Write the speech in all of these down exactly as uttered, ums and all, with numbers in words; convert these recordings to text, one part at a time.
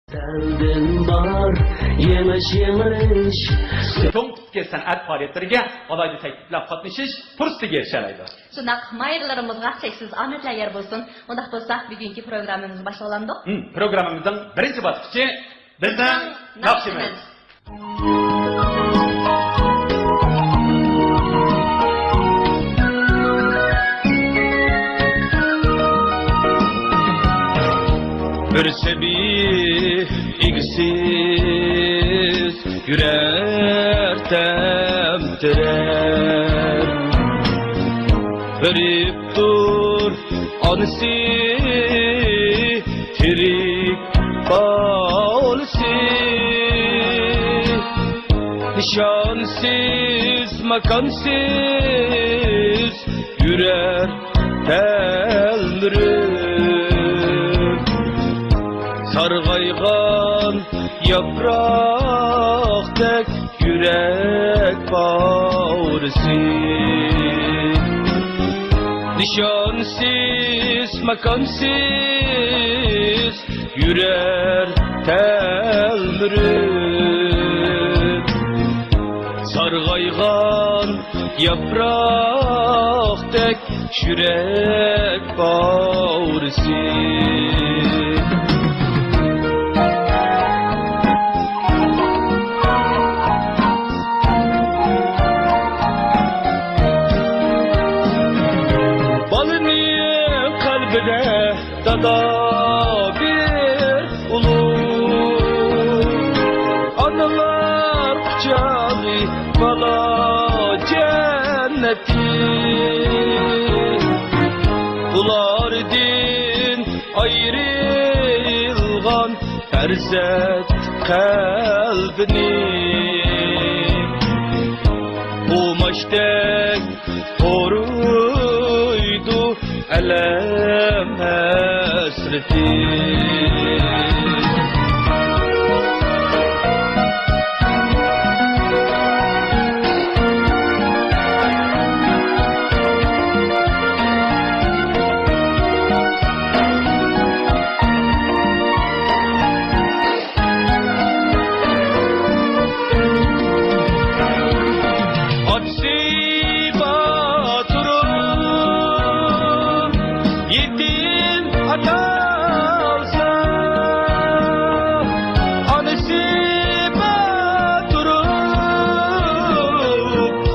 سەندىن بار يېڭىش، يېڭىش. چوڭ تىپتىكى سەنئەت پائالىيەتلىرىگە ئالاھىدە تەكلىپ بىلەن قاتنىشىش پۇرسىتىگە ئېرىشەلەيدۇ. شۇنداق، ماھىرلىرىمىزغا چەكسىز ئامەتلەر يار بولسۇن. ئۇنداق بولسا، بۈگۈنكى پروگراممىمىزنى باشلىۋالامدۇق؟ ھىم، پروگراممىمىزنىڭ بىرىنچى باسقۇچى بىزنىڭ ناخشىمىز. بىر سەبىي ئىگىسىز يۈرەر تەمتىرەپ. غېرىبتۇر ئانىسى، تىرىك بالىسى. نىشانسىز، ماكانسىز يۈرەر تەلمۈرۈپ. سارغايغان ياپراقتەك يۈرەك باغرىسى. نىشانسىز، ماكانسىز يۈرەر تەلمۈرۈپ. سارغايغان ياپراقتەك يۈرەك باغرىسى. بالىنىڭ قەلبىدە دادا بىر ئۇلۇغ، ئانىلار قۇچاقى بالا جەننىتى. ئۇلاردىن ئايرىلغان پەرزەنت قەلبىنى قوماچتەك قورۇيدۇ ئەلەم ھەسرىتى. ئاتىسى بار تۇرۇپ، يېتىم ئاتالسا، ئانىسى بار تۇرۇپ،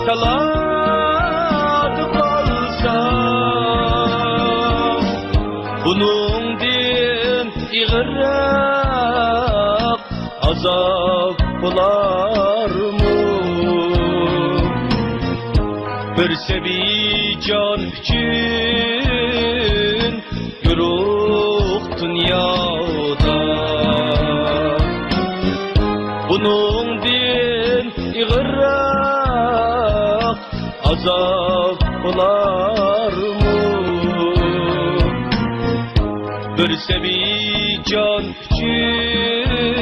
تالادا قالسا، بۇنىڭدىن ئېغىرراق ئازاب بولارمۇ؟ بىر سەبىي جان ئۈچۈن يورۇق دۇنيادا بۇنىڭدىن ئېغىرراق ئازاب بولارمۇ؟ بىر سەبىي جان ئۈچۈن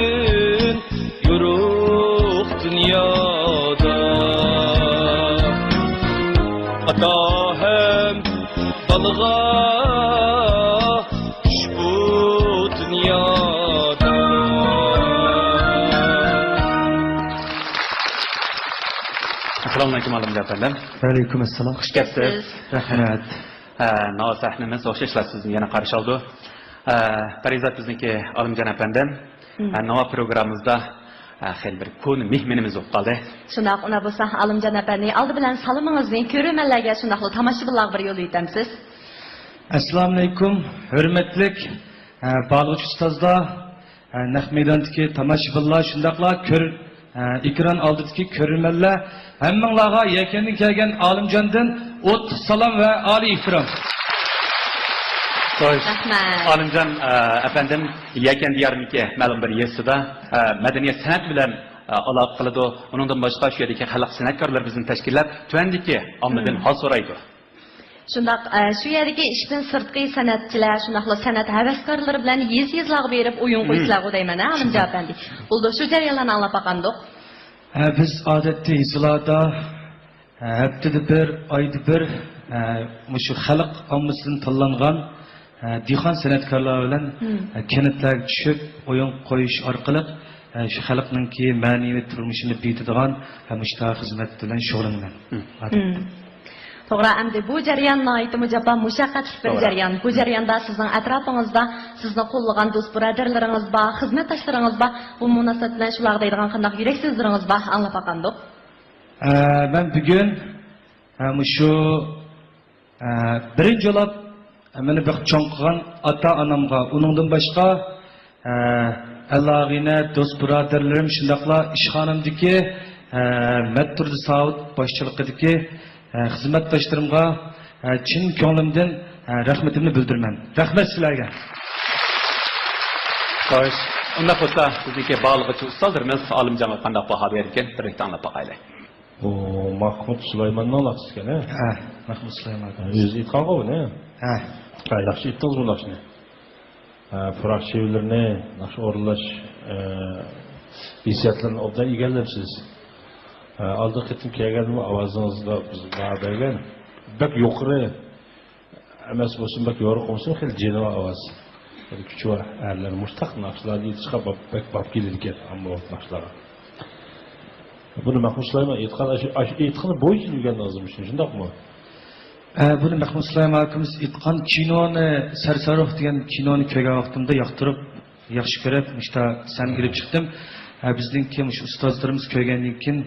يورۇق دۇنيادا، ئاتا ھەم بالىغا ئۇشبۇ دۇنيادا. ئەسسالامۇئەلەيكۇم، ئالىمجان ئەپەندىم. ۋەئەلەيكۇم ئەسسالام. خۇش كەپسىز. رەھمەت. ھە، ناۋا سەھنىمىز ئوخشاشلا سىزنى يەنە قارشى ئالىدۇ. ھە، پەرىزات بىزنىڭكى ئالىمجان ئەپەندىم. مم. ھە، ناۋا پروگراممىمىزدا، ھە، خېلى بىر كونا مېھمىنىمىز بولۇپ قالدى. شۇنداق، ئۇنداق بولسا، ئالىمجان ئەپەندى، ئالدى بىلەن سالىمىڭىزنى كۆرۈرمەنلەرگە، شۇنداقلا تاماشىبىنلارغا بىر يوللىۋېتەمسىز؟ ئەسسالامۇئەلەيكۇم، ھۆرمەتلىك، ھە، بارلىغۇچى ئۇستازلار، ھە، نەق مەيداندىكى تاماشىبىنلار، شۇنداقلا كۆر-، ھە، ئېكران ئالدىدىكى كۆرۈرمەنلەر، ھەممىڭلارغا يەكەندىن كەلگەن ئالىمجاندىن ئوتلۇق سالام ۋە ئالىي ئېھتىرام. خوش. رەھمەت. ئالىمجان، ئە، ئەپەندىم، يەكەن دىيارىنىڭكى مەلۇم بىر يېزىسىدا، ئە، مەدەنىيەت سەنئەت بىلەن، ئە، ئالاقە قىلىدۇ. ئۇنىڭدىن باشقا شۇ يەردىكى خەلق سەنئەتكارلىرى بىزنى تەشكىللەپ، تۆۋەندىكى ئاممىدىن مم. ھال سورايدۇ. شۇنداق، ئە، شۇ يەردىكى ئىشتىن سىرتقى سەنئەتچىلەر، شۇنداقلا سەنئەت ھەۋەسكارلىرى بىلەن يېزا-يېزىلارغا بېرىپ ئويۇن مم. قويىسىلەرغۇ دەيمەن، ھە، ئالىمجان ئەپەندى. بولىدۇ، شۇ جەريانلارنى ئاڭلاپ باقامدۇق؟ ھە، بىز ئادەتتە يېزىلاردا، ھە، ھەپتىدە بىر، ئايدا بىر، ھە، مۇشۇ خەلق ئاممىسىدىن تاللانغان ئە، دېھقان سەنئەتكارلار بىلەن، مم. ئە، كەنتلەرگە چۈشۈپ، ئويۇن قويۇش ئارقىلىق، ئە، شۇ خەلقنىڭكى مەنىۋى تۇرمۇشىنى بېيىتىدىغان، ئە، مۇشۇنداق خىزمەت بىلەن شۇغۇللىنىمەن. مم. ئادەتتە. مم. توغرا، ئەمدى بۇ جەريان ناھايىتىمۇ جاپا مۇشەققەتلىك بىر توغرا. جەريان. بۇ جەرياندا سىزنىڭ ئەتراپىڭىزدا سىزنى قوللىغان دوست بۇرادەرلىرىڭىز بار، خىزمەتداشلىرىڭىز بار. بۇ مۇناسىۋەت بىلەن شۇلارغا دەيدىغان قانداق يۈرەك سۆزلىرىڭىز بار؟ ئاڭلاپ باقامدۇق؟ ئە، مەن بۈگۈن، ئە، مۇشۇ، ئە، بىرىنچى بولۇپ، ئە، مېنى بېقىپ چوڭ قىلغان ئاتا-ئانامغا، ئۇنىڭدىن باشقا، ئە، ئەلاغىنە، دوست بۇرادەرلىرىم، شۇنداقلا ئىشخانامدىكى، ئە، مەتتۇردى ساۋۇت باشچىلىقىدىكى، ئە، خىزمەتداشلىرىمغا، ئە، چىن كۆڭلۈمدىن، ئە، رەھمىتىمنى بىلدۈرىمەن. رەھمەت سىلەرگە. خوش، ئۇنداق بولسا بىزنىڭكى باھالىغۇچى ئۇستازلىرىمىز ئالىمجانغا قانداق باھا بېرىدىكەن، بىرلىكتە ئاڭلاپ باقايلى. بۇ ماخمۇت سۇلايماننىڭ ناخشىسى ئىكەن، ھە؟ ھە، ماخمۇت سۇلايمان. ھە، ئۆزى ئېيتقانغۇ بۇنى؟ ھە. ھە، ياخشى ئېيتتىڭىز بۇ ناخشىنى. ھە، پۇراق شېۋىلىرىنى، ناخشا ئورۇنلاش، ھە، ھېسسىياتلىرىنى ئوبدان ئىگىلەپسىز. ھە، ئالدىنقى قېتىم كەلگەندىمۇ ئاۋازىڭىزغا بىز باھا بەرگەن. بەك يۇقىرى ئەمەس بولسۇن، بەك يورۇق بولسۇن، خېلى جېنىۋا ئاۋاز. خېلى كۈچى بار. ئەرلەر مۇشتاق ناخشىلارنى ئېيتىشقا بەك، بەك باب كېلىدىكەن، ئامما ناخشىلارغا. بۇنى مەخمۇت سۇلايمان ئېيتقان، ئاشۇ، ئاشۇ ئېيتقىنى بويىچە ئۆگەندىڭىزمۇ شۇنى، شۇنداقمۇ؟ ئە، بۇنى مەخمۇت سۇلايمان ئاكىمىز ئېيتقان كىنونى سەرساروخ دېگەن كىنونى كۆرگەن ۋاقتىمدا ياقتۇرۇپ، ياخشى كۆرۈپ، مۇشتا سەھنىگە ئېلىپ چىقتىم. ئە، بىزنىڭكى مۇشۇ ئۇستازلىرىمىز كۆرگەندىن كېيىن،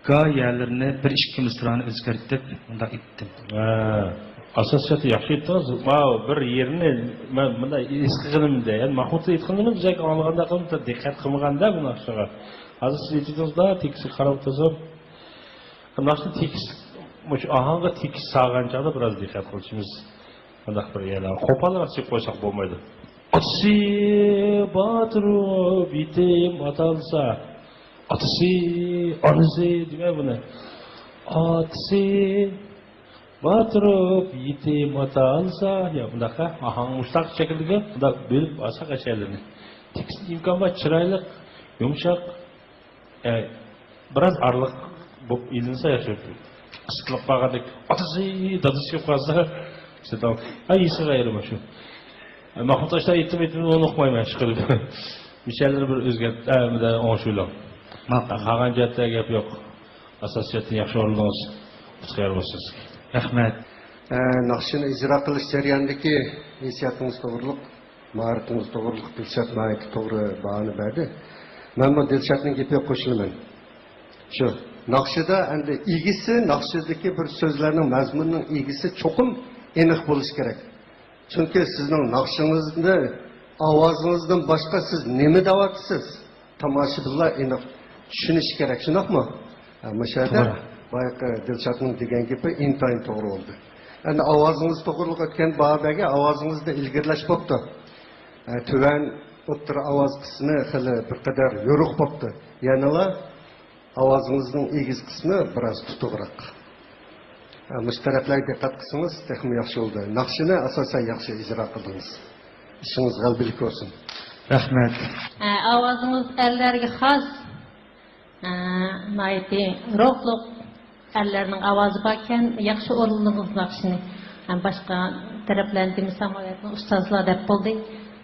گا يەرلىرىنى بىر ئىككى مىسرانى ئۆزگەرتىپ، مۇنداق ئېيتتىم. ھە، ئاساسىيەتتە ياخشى ئېيتتىڭىز. ماۋۇ بىر يېرىنى مەن مۇنداق ھېس قىلغىنىمدا، يەنى ماخمۇتلا ئېيتقىنىمدا بىزەك ئاڭلىغاندا قىلىپ دىققەت قىلمىغاندا بۇ ناخشىغا. ھازىر سىز ئېيتىۋاتىسىز-دا، تېكىستىگە قاراپ ئولتۇرسام، ناخشىنى تېكىست، مۇشۇ ئاھاڭغا تېكىست سالغان چاغدا بىراز دىققەت قىلىشىمىز. مۇنداق بىر يەنە قوپالراق چېلىپ قويساق بولمايدۇ. ئاتىسى بار تۇرۇپ يېتىم ئاتالسا، ئاتىسى، ئانىسى دېمەي بۇنى. ئاتىسى بار تۇرۇپ يېتىم ئاتالسا، يا بۇنداق، ھە؟ ئاھاڭ مۇشتاق شەكىلدىكى، بۇنداق بۆلۈپ ئالساق ئەشەلىرىنى. تېكىست ئىمكان بار، چىرايلىق، يۇمشاق. ئە، بىراز ئارىلىق بولۇپ ئېلىنسا ياخشى بولىدۇ. قىستىلىپ قالغاندەك، ئاتىسى، دادىسى كېلىپ قالسا، ئىشتە داۋ-، ئە، ھېسى غەيرىي مانا شۇ. ئە، ماخمۇت ئاشتا ئېيتتىم، ئېيتتىم، ئۇنى ئۇقمايمەن، ئىشقىلىپ. مىشەللىرى بىر ئۆزگەرت-، ئە، بىر ئوڭشىۋېلىڭ. ماقۇل. قالغان جەھەتتە گەپ يوق. ئاساسىيەتتىن ياخشى ئورۇنلىدىڭىز. ئۇتۇق يار بولسۇن سىزگە. رەھمەت. ئە، ناخشىنى ئىجرا قىلىش جەريانىدىكى ھېسسىياتىڭىز توغرۇلۇق. ماھارىتىڭىز توغرۇلۇق دىلشات ناھايىتى توغرا باھانى بەردى. مەنمۇ دىلشاتنىڭ گېپىگە قوشۇلىمەن. شۇ ناخشىدا ئەمدى ئىگىسى، ناخشىدىكى بىر سۆزلەرنىڭ مەزمۇنىنىڭ ئىگىسى چوقۇم ئېنىق بولۇشى كېرەك. چۈنكى سىزنىڭ ناخشىڭىزنى، ئاۋازىڭىزدىن باشقا سىز نېمە دەۋاتىسىز؟ تاماشىبىنلار ئېنىق چۈشىنىشى كېرەك، شۇنداقمۇ؟ ھە، مۇشۇ يەردە توغرا. بايىقى دىلشاتنىڭ دېگەن گېپى ئىنتايىن توغرا بولدى. ئەمدى ئاۋازىڭىز توغرىلىق ئۆتكەن باھا بەرگەن، ئاۋازىڭىزدا ئىلگىرىلەش بوپتۇ. ھە، تۆۋەن ئوتتۇرا ئاۋاز قىسمى خېلى بىر قەدەر يورۇق بوپتۇ. يەنىلا ئاۋازىڭىزنىڭ ئېگىز قىسمى بىراز تۇتۇقراق. ھە، مۇشۇ تەرەپلەرگە دىققەت قىلسىڭىز تېخىمۇ ياخشى بولىدۇ. ناخشىنى ئاساسەن ياخشى ئىجرا قىلدىڭىز. ئىشىڭىز غەلىبىلىك بولسۇن. رەھمەت. ئە، ئاۋازىڭىز ئەرلەرگە خاس. ئە، ناھايىتى روھلۇق ئەرلەرنىڭ ئاۋازى باركەن، ياخشى ئورۇنلىدىڭىز ناخشىنى. ئە، باشقا تەرەپلەرنى دېمىسەم، ئۇ يەردىن ئۇستازلار دەپ بولدى.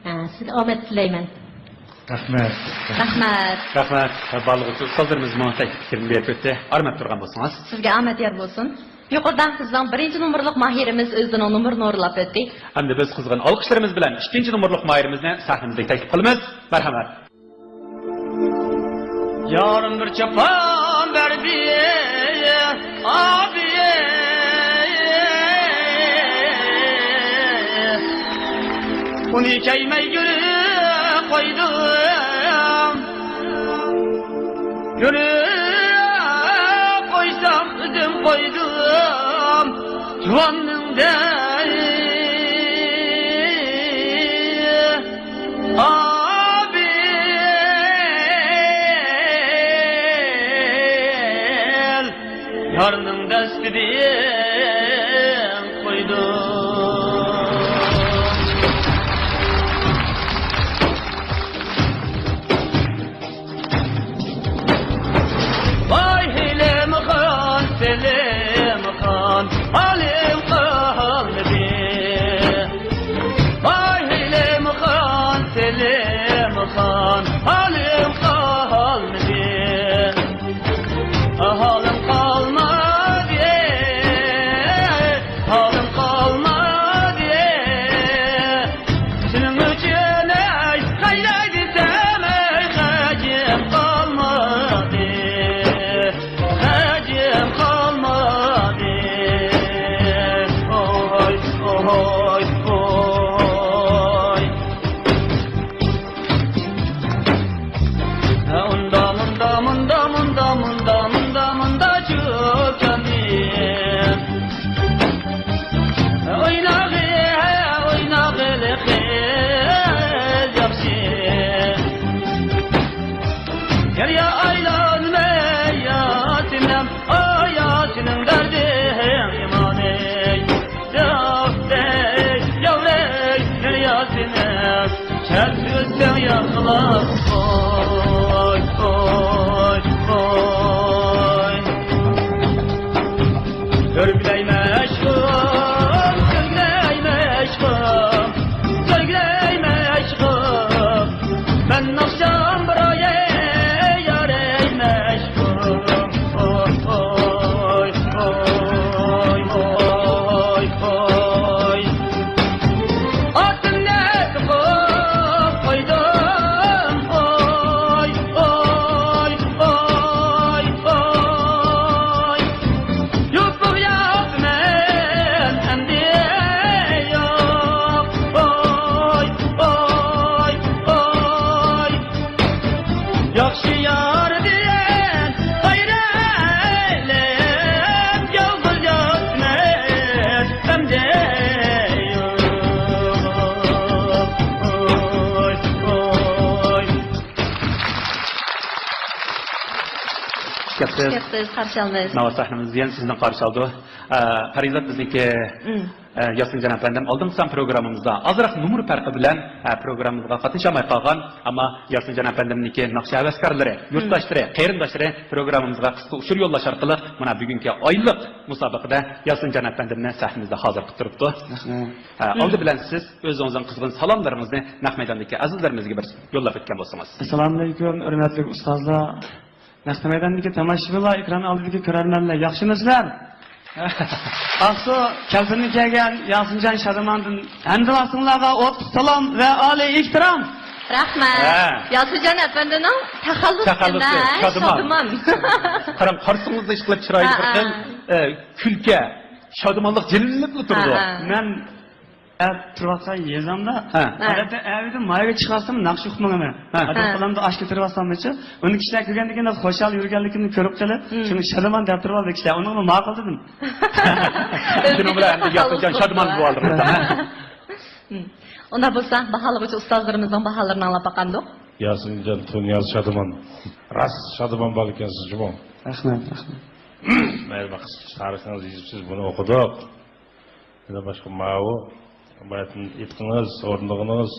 ئە، سىزگە ئامەت تىلەيمەن. رەھمەت. رەھمەت. رەھمەت. بارلىق ئۇستازلىرىمىزمۇ تەكلىپ پىكرىنى بېرىپ ئۆتتى. ئارام ئەپ تۇرغان بولسىڭىز. سىزگە ئامەت يار بولسۇن. يۇقىرىدا بىزنىڭ بىرىنچى نومۇرلۇق ماھىرىمىز ئۆزىنىڭ نومۇرىنى ئورۇنلاپ ئۆتتى. ئەمدى بىز قىزغىن ئالقىشلىرىمىز بىلەن ئىككىنچى نومۇرلۇق ماھىرىمىزنى سەھنىمىزگە تەكلىپ قىلىمىز. مەرھەمەت. يارىم بىر چاپان بەردى، ئابىي. ئۇنى چەيمەي گۈل قويدۇم. گۈل قويسام ئۆزۈم قويدۇم. جۇۋاننىڭدەك ئابىل، يارنىڭ دەستىدىن قويدۇم. ۋاي ھېلىمخان، سېلىمخان، ھالىم قالمىدى. كەپسىز. كەپسىز، قارشى ئالىمىز. ناۋادا سەھنىمىز يەنە سىزنىڭ قارشى ئالىدۇ. ئە، پەرىزات بىزنىڭكى، ئە، ياسىن جان ئەپەندىم، ئالدىنقى سان پروگراممىمىزدا ئازراق نومۇر پەرقى بىلەن، ئە، پروگراممىمىزغا قاتنىشالماي قالغان، ئەمما ياسىن جان ئەپەندىمنىڭكى ناخشا ھەۋەسكارلىرى، يۇرتداشلىرى، قېرىنداشلىرى پروگراممىمىزغا قىسقا ئۇچۇر يوللاش ئارقىلىق مانا بۈگۈنكى ئايلىق مۇسابىقىدە ياسىن جان ئەپەندىمنى سەھنىمىزدە ھازىر قىلىپ تۇرۇپتۇ. رەھمەت. ئە، ئالدى بىلەن سىز ئۆزىڭىزنىڭ قىزغىن سالاملىرىڭىزنى نەق مەيداندىكى ئەزىزلىرىمىزگە بىر يوللاپ ئۆتكەن بولسىڭىز. ئەسسالامۇئەلەيكۇم، ھۆرمەتلىك ئۇستازلار. نەق مەيداندىكى تاماشىبىنلار، ئېكران ئالدىدىكى كۆرەرمەنلەر، ياخشىمۇسىلەر؟ ئاقسۇ كەلپىنىڭ كەلگەن ياسىنجان شادىماندىن ھەممىڭلارغا ئوتلۇق سالام ۋە ئالىي ئېھتىرام. رەھمەت. ھە. ياسىنجان ئەپەندىنىڭ تەخەللۇسى، تەخەللۇسى، ھە، شادىمان. شادىمان. قاراڭ، قارىسىڭىزدا ئىشقىلىپ چىرايى ھە، بىر خىل، ھە. ئە، كۈلكە، شادىمانلىق جىلۋىلىنىپلا تۇرىدۇ. ھە، ھە. مەن ئەپ تۇرۇۋاتقان يېزامدا، ھە. ئادەتتە ئەۋىدىن مايغا چىقارسام ناخشا ئۇقمايمەن. ھە. ئادەت قىلامدا ئاشكە تۇرۇۋاتسامچۇ، ئۇنى كىشىلەر كۆرگەندىن كېيىن خۇشال يۈرگەنلىكىمنى كۆرۈپ قېلىپ، مم. شۇنى شادىمان دەپ تۇرۇۋالدى كىشىلەر. ئۇنىڭغا ماقۇل دېدىم. شۇنىڭ بىلەن ئەمدى ياسىنجان شادىمان بولۇۋالدىڭىز. مم. ئۇنداق بولسا، باھالىغۇچى ئۇستازلىرىمىزنىڭ باھالىرىنى ئاڭلاپ باقامدۇق؟ ياسىنجان تۇنىياز شادىمان. راست شادىمان بالا ئىكەنسىز جۇمۇ. رەھمەت، رەھمەت. مەيلى، قىسقىچە تارىخىڭىزنى يېزىپسىز، بۇنى ئوقۇدۇق. يەنە باشقا ماۋۇ، باياتىن ئېيتقىنىڭىز، ئورۇندىغىنىڭىز،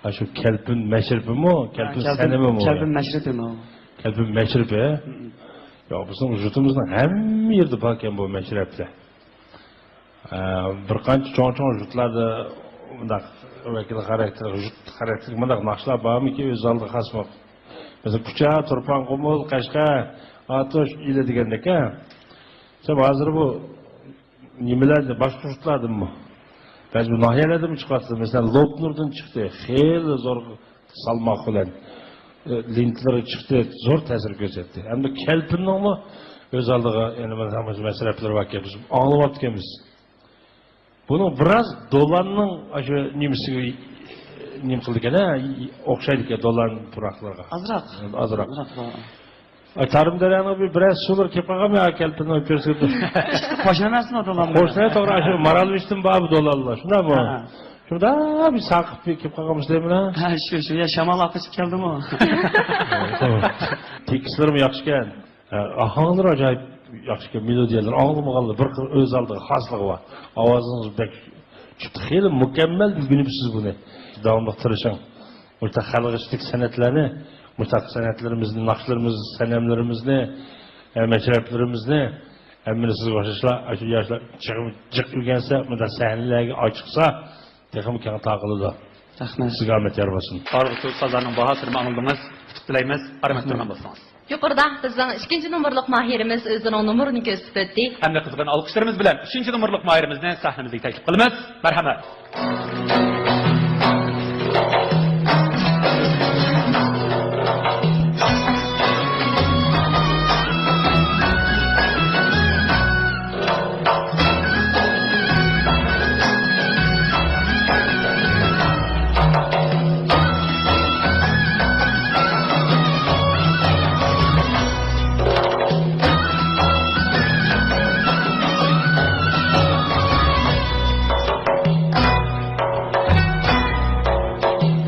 ئاشۇ كەلپىن مەشرىپىمۇ؟ كەلپىن ھە، كەلپىن، سەنىمىمۇ؟ كەلپىن مەشرىپى ماۋۇ. كەلپىن مەشرىپى. مم. ياق، بىزنىڭ يۇرتىمىزنىڭ ھەممە يېرىدە باركەن بۇ مەشرەپلەر. ئە، بىر قانچە چوڭ-چوڭ يۇرتلاردا مۇنداق ۋەكىل خاراكتېرلىك، يۇرت خاراكتېرلىك مۇنداق ناخشىلار بارمىكى ئۆز ئالدىغا خاسمۇ؟ مەسىلەن، كۇچا، تۇرپان، قۇمۇل، قەشقەر، ئاتۇش، ئىلى دېگەندەك، ھە؟ سەن ھازىر بۇ نېمىلەردە، باشقا يۇرتلاردىنمۇ؟ بەزى ناھىيەلەردىنمۇ چىقىۋاتىدۇ. مەسىلەن، لوپنۇردىن چىقتى. خېلى زور سالماق بىلەن، ئە، لېنتىلىرى چىقتى. زور تەسىر كۆرسەتتى. ئەمدى كەلپىننىڭمۇ ئۆز ئالدىغا، يەنە بىر مەسرەپلىرى باركەن. بىز ئاڭلاۋاتىدىكەنمىز. بۇنىڭ بىراز دولاننىڭ ئاشۇ نېمىسىگە نېمە قىلىدىكەن، ھە؟ ئوخشايدىكەن دولان پۇراقلىرىغا. ئازراق. ئازراق. ئازراق، ھە. ئاي، تارىم دەريانىڭ بىر، بىرەر سۇلىرى كېلىپ قالغانمۇ يا كەلپىننىڭ كۆرسىتىپ؟ قوشنا ئەمەسمۇ دولان؟ قوشنا، توغرا، ئاشۇ مارالبېشىدىن بار بۇ دولانلار، شۇنداقمۇ؟ ھە، ھە. شۇندا بىر ساقىپ بىر كېلىپ قالغانمۇ سىلەر بىلەن؟ ھە، شۇ، شۇ، يا شامال ئاقىشىپ كەلدىمۇ؟ تېكىستلىرىمۇ ياخشىكەن. ئاھاڭلىرى ئاجايىپ ياخشىكەن، مېلودىيەلىرى ئاڭلىمىغانلار بىر خىل ئۆز ئالدىغا خاسلىقى بار. ئاۋازىڭىز بەك چىقتى، خېلى مۇكەممەل ئۆگىنىپسىز بۇنى. داۋاملىق تىرىشىڭ. ئورتاق خەلق ئىچىدىكى سەنئەتلەرنى، مۇشۇنداق سەنئەتلىرىمىزنى، ناخشىلىرىمىزنى، سەنەملىرىمىزنى، ئە، مەشرەپلىرىمىزنى ھەممىنى سىزگە ئوخشاشلا، ئاشۇ ياشلار جىق، جىق ئۆگەنسە، مۇنداق سەھنىلەرگە ئاچىقسا، تېخىمۇ كەڭ تارقىلىدۇ. رەھمەت. سىزگە ئامەت يار بولسۇن. بارلىق ئۇستازلارنىڭ باھا سىرىنى ئاڭلىدىڭىز. ئۇتۇق تىلەيمىز. ئارام ئۆتكۈزگەن بولسىڭىز. يۇقىرىدا بىزنىڭ ئىككىنچى نومۇرلۇق ماھىرىمىز ئۆزىنىڭ نومۇرىنى كۆرسىتىپ ئۆتتى. ئەمدى قىزغىن ئالقىشلىرىمىز بىلەن ئۈچىنچى نومۇرلۇق ماھىرىمىزنى سەھنىمىزگە تەكلىپ قىلىمىز. مەرھەمەت.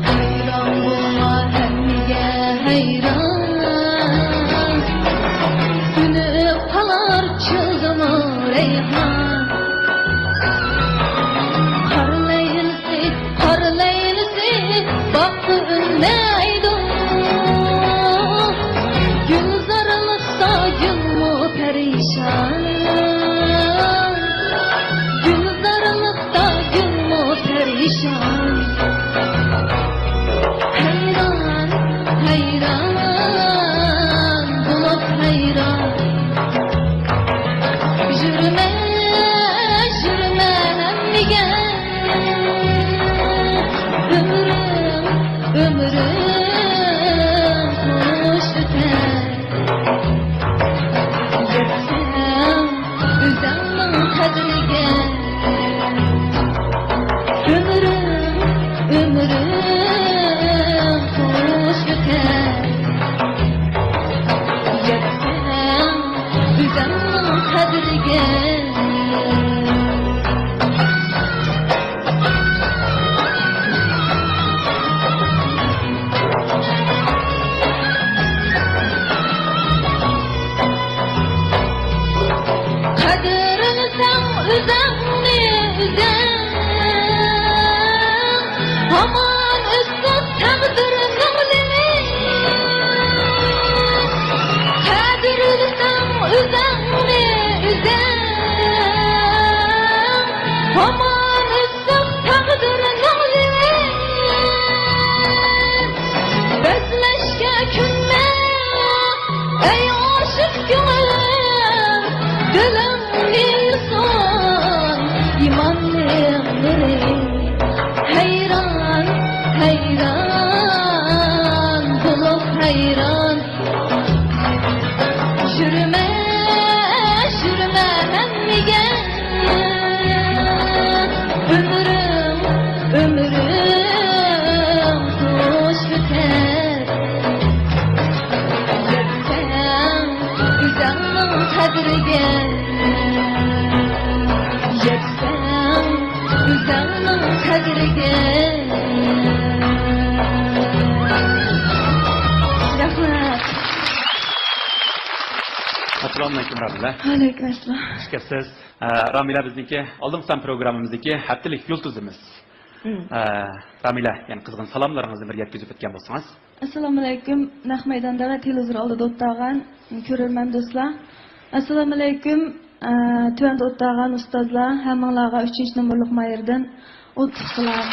ھەيران بولما ھەممىگە ھەيران، سۈنۈپ قالار چىلدىمۇ رەيھان. قار لەيلىسى، قار لەيلىسى باغقا ئۈنمەيدۇ. گۈلزارلىقتا گۈلمۇ پەرىشان، گۈلزارلىقتا گۈلمۇ پەرىشان. ھەيران، ھەيران، ھەيران. يۈرمە، يۈرمە مەن دېگەن، ئۆمرۈم، ئۆمرۈم قۇش ئۆتەر. يەتسەڭ ئۆزۈڭنىڭ قەدرىگە، يەتسەڭ ئۆزۈڭنىڭ قەدرىگە. رەھمەت. ئەسسالامۇئەلەيكۇم، رامىلە. ۋەئەلەيكۇم ئەسسالام. خۇش كەپسىز. ئە، رامىلە بىزنىڭكى ئالدىنقى سان پروگراممىمىزدىكى ھەپتىلىك يۇلتۇزىمىز. مم. ئە، رامىلە، يەنە قىزغىن سالاملىرىڭىزنى بىر يەتكۈزۈپ ئۆتكەن بولسىڭىز. ئەسسالامۇئەلەيكۇم، نەق مەيداندا ۋە تېلېۋىزور ئالدىدا ئولتۇرغان كۆرۈرمەن دوستلار. ئەسسالامۇئەلەيكۇم، ئە، تۆۋەندە ئولتۇرغان ئۇستازلار، ھەممىڭلارغا ئۈچىنچى نومۇرلۇق ماھىردىن ئوتلۇق سالام.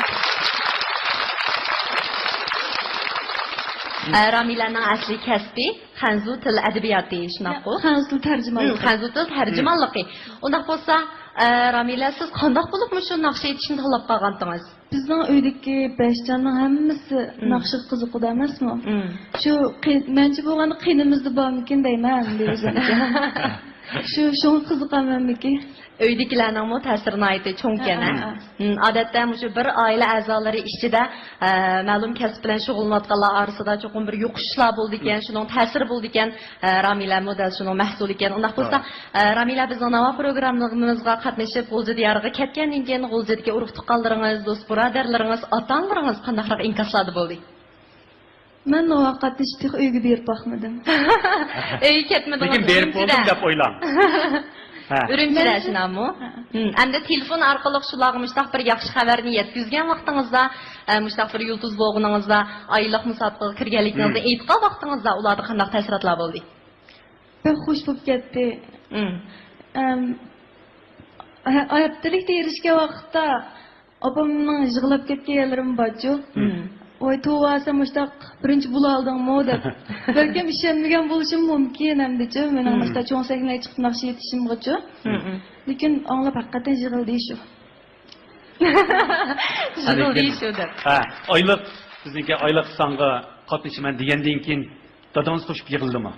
ئە، رامىلەنىڭ ئەسلى كەسپى خەنزۇ تىل ئەدەبىياتى، شۇنداققۇ؟ خەنزۇ تىل تەرجىمانلىقى. ھىم، خەنزۇ تىل تەرجىمانلىقى. ھىم. ئۇنداق بولسا، ئە، رامىلە، سىز قانداق بولۇپ مۇشۇ ناخشا ئېيتىشنى تاللاپ قالغانتىڭىز؟ بىزنىڭ ئۆيدىكى بەش جاننىڭ ھەممىسى مم. ناخشىغا قىزىقىدۇ ئەمەسمۇ؟ مم. شۇ قى-، مەنچە بولغاندا قېنىمىزدا بارمىكىن دەيمەن، دەيمىزەن. شۇ، شۇڭا قىزىقامەنمىكى؟ ئۆيدىكىلەرنىڭمۇ تەسىرى ناھايىتى چوڭكەن، ھە، ھە؟ ھە، ھە. مم، ئادەتتە مۇشۇ بىر ئائىلە ئەزالىرى ئىچىدە، ئە، مەلۇم كەسىپ بىلەن شۇغۇللىنىۋاتقانلار ئارىسىدا چوقۇم بىر يۇقۇشۇشلار بولىدىكەن، مم. شۇنىڭ تەسىرى بولىدىكەن. ئە، رامىلەمۇ دەل شۇنىڭ مەھسۇلى ئىكەن. ئۇنداق بولسا، ھە. ئە، رامىلە، بىزنىڭ ناۋا پروگراممىمىزغا قاتنىشىپ، غۇلجا دىيارىغا كەتكەندىن كېيىن، غۇلجىدىكى ئۇرۇق-تۇغقانلىرىڭىز، دوست-بۇرادەرلىرىڭىز، ئاتا-ئانىلىرىڭىز قانداقراق ئىنكاسلاردا بولدى؟ مەن ناۋاغا قاتنىشىپ تېخى ئۆيگە بېرىپ باقمىدىم. ئۆيگە كەتمىدىڭىز، لېكىن بېرىپ ئۈرۈمچىدە. بولدۇم دەپ ئويلاڭ. ھە. ئۈرۈمچىدە مەن شۇنداقمۇ؟ ھە. ھىم، ئەمدى تېلېفون ئارقىلىق شۇلارغا مۇشۇنداق بىر ياخشى خەۋەرنى يەتكۈزگەن ۋاقتىڭىزدا، ئە، مۇشۇنداق بىر يۇلتۇز بولغىنىڭىزدا، ئايلىق مۇسابىقىگە كىرگەنلىكىڭىزنى ھىم. ئېيتقان ۋاقتىڭىزدا ئۇلاردا قانداق تەسىراتلار بولدى؟ بەك خۇش بولۇپ كەتتى. مم. ئەم، ھە، ھەپتىلىكتە ئېرىشكەن ۋاقىتتا ئاپامنىڭ يىغلاپ كەتكەن يەرلىرىمۇ بارچۇ. مم. ۋاي توۋا، سەن مۇشتاق بىرىنچى بولالىدىڭمۇ دەپ. بەلكىم ئىشەنمىگەن بولۇشۇم مۇمكىن ئەمدىچۇ. مېنىڭ مم. مۇشتاق چوڭ سەھنىگە چىقىپ ناخشا ئېيتىشىمغىچۇ. مم. لېكىن ئاڭلاپ ھەقىقەتەن يىغلىدى شۇ. يىغلىدى شۇ دەپ. ھە، ئايلىق، بىزنىڭكى ئايلىق سانغا قاتنىشىمەن دېگەندىن كېيىن دادىڭىز قوشۇپ يىغلىدىمۇ؟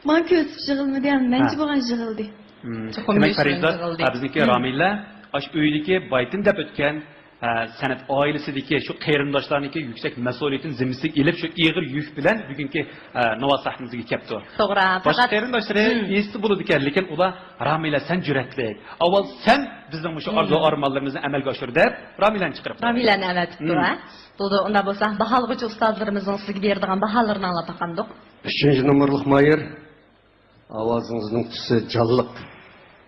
ماڭا كۆرسىتىپ يىغلىمىدى، يەنى مەنچە ھە. بولغان يىغلىدى. مم. چوقۇم دېمەك، يوشۇرۇن پەرىزات، يىغلىدى. ھە، بىزنىڭكى مم. رامىلە ئاشۇ ئۆيدىكى بايتىن دەپ ئۆتكەن، ھە، سەنئەت ئائىلىسىدىكى شۇ قېرىنداشلارنىڭكى يۈكسەك مەسئۇلىيىتىنى زىممىسىگە ئېلىپ، شۇ ئېغىر يۈك بىلەن بۈگۈنكى، ھە، ناۋا سەھنىمىزگە كەپتۇ. توغرا، باشقا پەقەت قېرىنداشلىرى مم. ئېيتسا بولىدىكەن، لېكىن ئۇلار، رامىلە، سەن جۈرئەتلىك، ئاۋۋال سەن بىزنىڭ مۇشۇ مم. ئارزۇ-ئارمانلىرىمىزنى ئەمەلگە ئاشۇر دەپ، رامىلەنى چىقىرىپ قويدى. رامىلەنى ئەۋەتىپتۇ، مم. ھە؟ بولدى، ئۇنداق بولسا، باھالىغۇچى ئۇستازلىرىمىزنىڭ سىزگە بېرىدىغان باھالىرىنى ئاڭلاپ باقامدۇق؟ ئۈچىنچى نومۇرلۇق ماھىر، ئاۋازىڭىزنىڭ تۈسى جانلىق،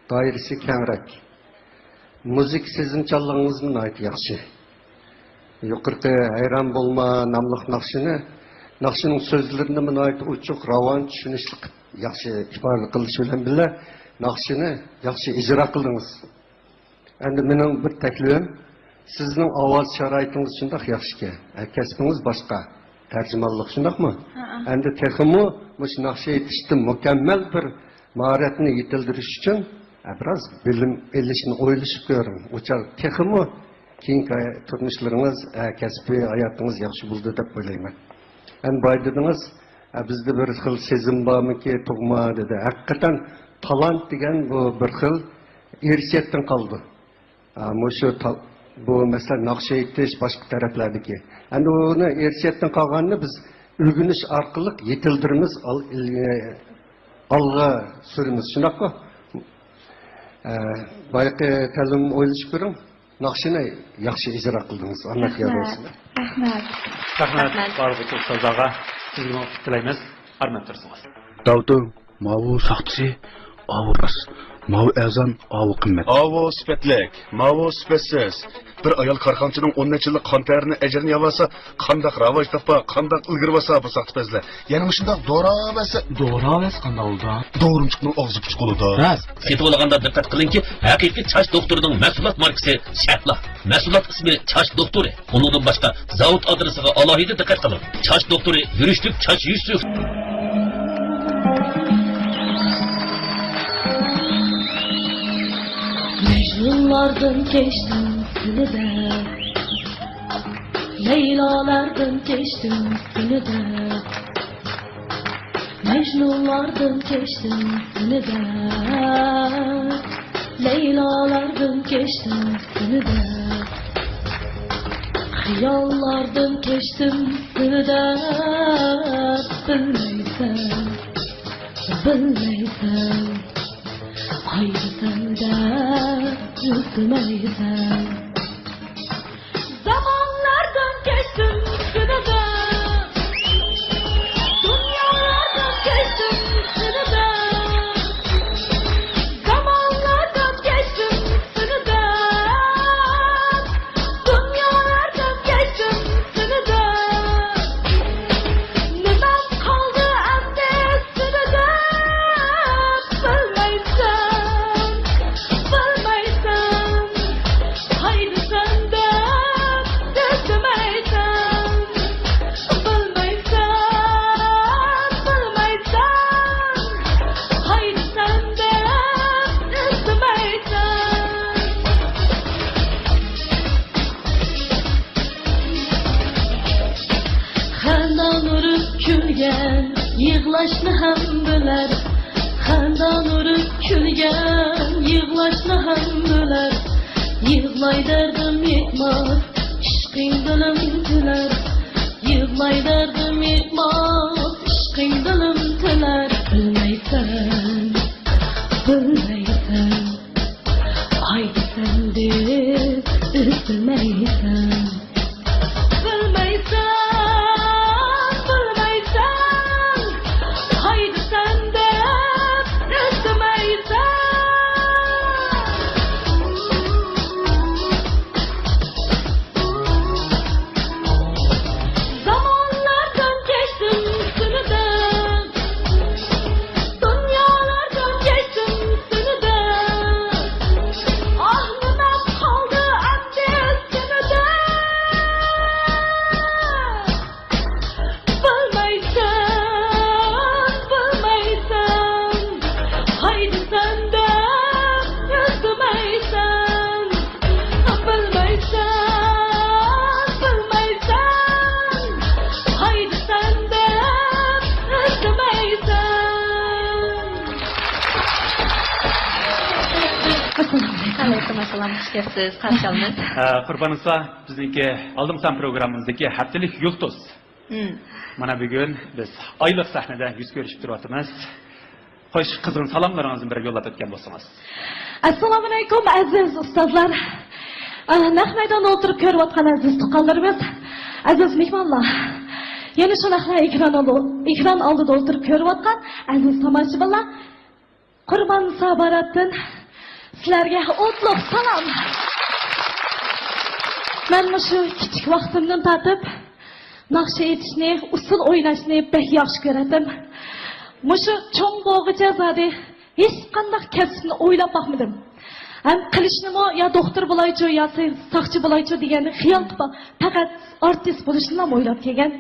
دائىرىسى كەڭرەك، مۇزىكا سېزىمچانلىقىڭىزمۇ ناھايىتى ياخشى. يۇقىرىقى ھەيران بولما ناملىق ناخشىنى، ناخشىنىڭ سۆزلىرىنىمۇ ناھايىتى ئوچۇق، راۋان، چۈشىنىشلىق، ياخشى ئىپادە قىلىش بىلەن بىللە، ناخشىنى ياخشى ئىجرا قىلدىڭىز. ئەمدى مېنىڭ بىر تەكلىپىم، سىزنىڭ ئاۋاز شارائىتىڭىز شۇنداق ياخشىكەن، ھە، كەسپىڭىز باشقا، تەرجىمانلىق، شۇنداقمۇ؟ ھەئە. ئەمدى تېخىمۇ مۇشۇ ناخشا ئېيتىشتا مۇكەممەل بىر ماھارەتنى يېتىلدۈرۈش ئۈچۈن، ھە، بىراز بىلىم ئېلىشنى ئويلىشىپ كۆرۈڭ. ئۇ چاغ تېخىمۇ كېيىنكى ھاي-، تۇرمۇشلىرىڭىز، ھە، كەسپىي ھاياتىڭىز ياخشى بولىدۇ دەپ ئويلايمەن. ئەمدى بايا دېدىڭىز، ھە، بىزدە بىر خىل سېزىم بارمىكى، تۇغما دېدى. ھەقىقەتەن تالانت دېگەن بۇ بىر خىل ئىرسىيەتتىن قالىدۇ. ئا، مۇشۇ تا-، بۇ مەسىلەن ناخشا ئېيتىش، باشقا تەرەپلەردىكى. ئەمدى ئۇنى ئىرسىيەتتىن قالغاننى بىز ئۆگىنىش ئارقىلىق يېتىلدۈرىمىز، ئال-، ئىل-، ئالغا سۈرىمىز. شۇنداققۇ؟ ئە، بايىقى تەلىمنى ئويلىشىپ كۆرۈڭ. ناخشىنى ياخشى ئىجرا قىلدىڭىز. ئامەت يار بولسۇن. رەھمەت. رەھمەت. رەھمەت. بارلىق ئۇستازلارغا، سىزگىمۇ ئۇتۇق تىلەيمىز. ھۆرمەت تۇرسىڭىز. داۋۇتۇم، ماۋۇ ساختىسى، ئاۋۇ راست. ماۋۇ ئەرزان، ئاۋۇ قىممەت. ئاۋۇ سۈپەتلىك، ماۋۇ سۈپەتسىز. بىر ئايال كارخانىچىنىڭ ئون نەچچە يىللىق قان تەرىنى ئەجرىنى يەۋالسا، قانداق راۋاج تاپا، قانداق ئىلگىرىۋالسا بۇ ساختىپەزلەر. يەنە مۇشۇنداق دورا بەرسە. دورا بەرسە قانداق بولىدۇ؟ دورىمچۇقنىڭ ئاغزى پۇچۇق بولىدۇ. راست. سېتىۋالغاندا دىققەت قىلىڭكى، ھەقىقىي چاچ دوختۇرىنىڭ مەھسۇلات ماركىسى شەھلا. مەھسۇلات ئىسمى چاچ دوختۇرى. ئۇنىڭدىن باشقا زاۋۇت ئادرېسىغا ئالاھىدە دىققەت قىلىڭ. چاچ دوختۇرى، يۈرۈشلۈك چاچ يۈسۈپ. مەجنۇنلاردىن كەچتىم كۈنىدە. لەيلالاردىن كەچتىم سېنى دەپ، مەجنۇنلاردىن كەچتىم سېنى دەپ، لەيلالاردىن كەچتىم سېنى دەپ، خىياللاردىن كەچتىم سېنى دەپ، بىلمەيسەن، بىلمەيسەن، قايتىسەن دەپ ئۈزمەيسەن. زامانلاردىن كەچتىم سېنى دەپ، دۇنيالاردىن كەچتىم سېنى دەپ، زامانلاردىن كەچتىم سېنى دەپ، دۇنيالاردىن كەچتىم سېنى دەپ، نېمەم قالدى ئەمدى سېنى دەپ، بىلمەيسەن، بىلمەيسەن، قايتىسەن دەپ ئۈزمەيسەن، بىلمەيسەن، بىلمەيسەن، قايتىسەن دەپ ئۈزمەيسەن. خەندان ئۇرۇپ كۈلگەن، يىغلاشنى ھەم بىلەر. خەندان ئۇرۇپ كۈلگەن، يىغلاشنى ھەم بىلەر. يىغلاي دەردىم يەتمەس، ئىشقىڭ دىلىم تىلەر. يىغلاي دەردىم يەتمەس، ئىشقىڭ دىلىم تىلەر. بىلمەيسەن، بىلمەيسەن، قايتىسەن دەپ ئۈزمەيسەن. بىلمەيسەن، بىلمەيسەن، قايتىسەن دەپ ئۈزمەيسەن. زامانلاردىن كەچتىم سېنى دەپ، دۇنيالاردىن كەچتىم سېنى دەپ، ئاھ، نېمە قالدى ئەمدى سېنى دەپ؟ بىلمەيسەن، بىلمەيسەن، قايتىسەن دەپ ئۈزمەيسەن. بىلمەيسەن، بىلمەيسەن، قايتىسەن دەپ ئۈزمەيسەن. ئەسسالامۇ ئەلەيكۇم. ئەلەيكۇم ئەسسالام، خۇش كەپسىز، قارشى ئالىمىز. ئە، قۇربان ئۇستا، بىزنىڭكى ئالدىمسان پروگراممىمىزدىكى ھەپتىلىك يۇلتۇز. مم. مانا بۈگۈن بىز ئايلىق سەھنىدە يۈز كۆرۈشۈپ تۇرۇۋاتىمىز. خوش، قىزغىن سالاملىرىڭىزنى بىر يوللاپ ئۆتكەن بولسىڭىز. ئەسسالامۇئەلەيكۇم، ئەزىز ئۇستازلار. ئە، نەق مەيداندا ئولتۇرۇپ كۆرۈۋاتقان ئەزىز تۇغقانلىرىمىز، ئەزىز مېھمانلار. يەنە شۇنداقلا ئېكران ئالدى-، ئېكران ئالدىدا ئولتۇرۇپ كۆرۈۋاتقان ئەزىز تاماشىبىنلار. قۇربان ساباراتتىن سىلەرگە ئوتلۇق سالام. مەن مۇشۇ كىچىك ۋاقتىمدىن تارتىپ ناخشا ئېيتىشنى، ئۇسسۇل ئويناشنى بەك ياخشى كۆرەتتىم. مۇشۇ چوڭ بولغۇچە زادى ھېچقانداق كەسىپنى ئويلاپ باقمىدىم. ھەم قىلىشنىمۇ يا دوختۇر بولايچۇ، يا ساقچى بولايچۇ دېگەننى خىيال قىلىپ باق-، پەقەت ئارتىس بولۇشنىلا ئويلاپ كەلگەن.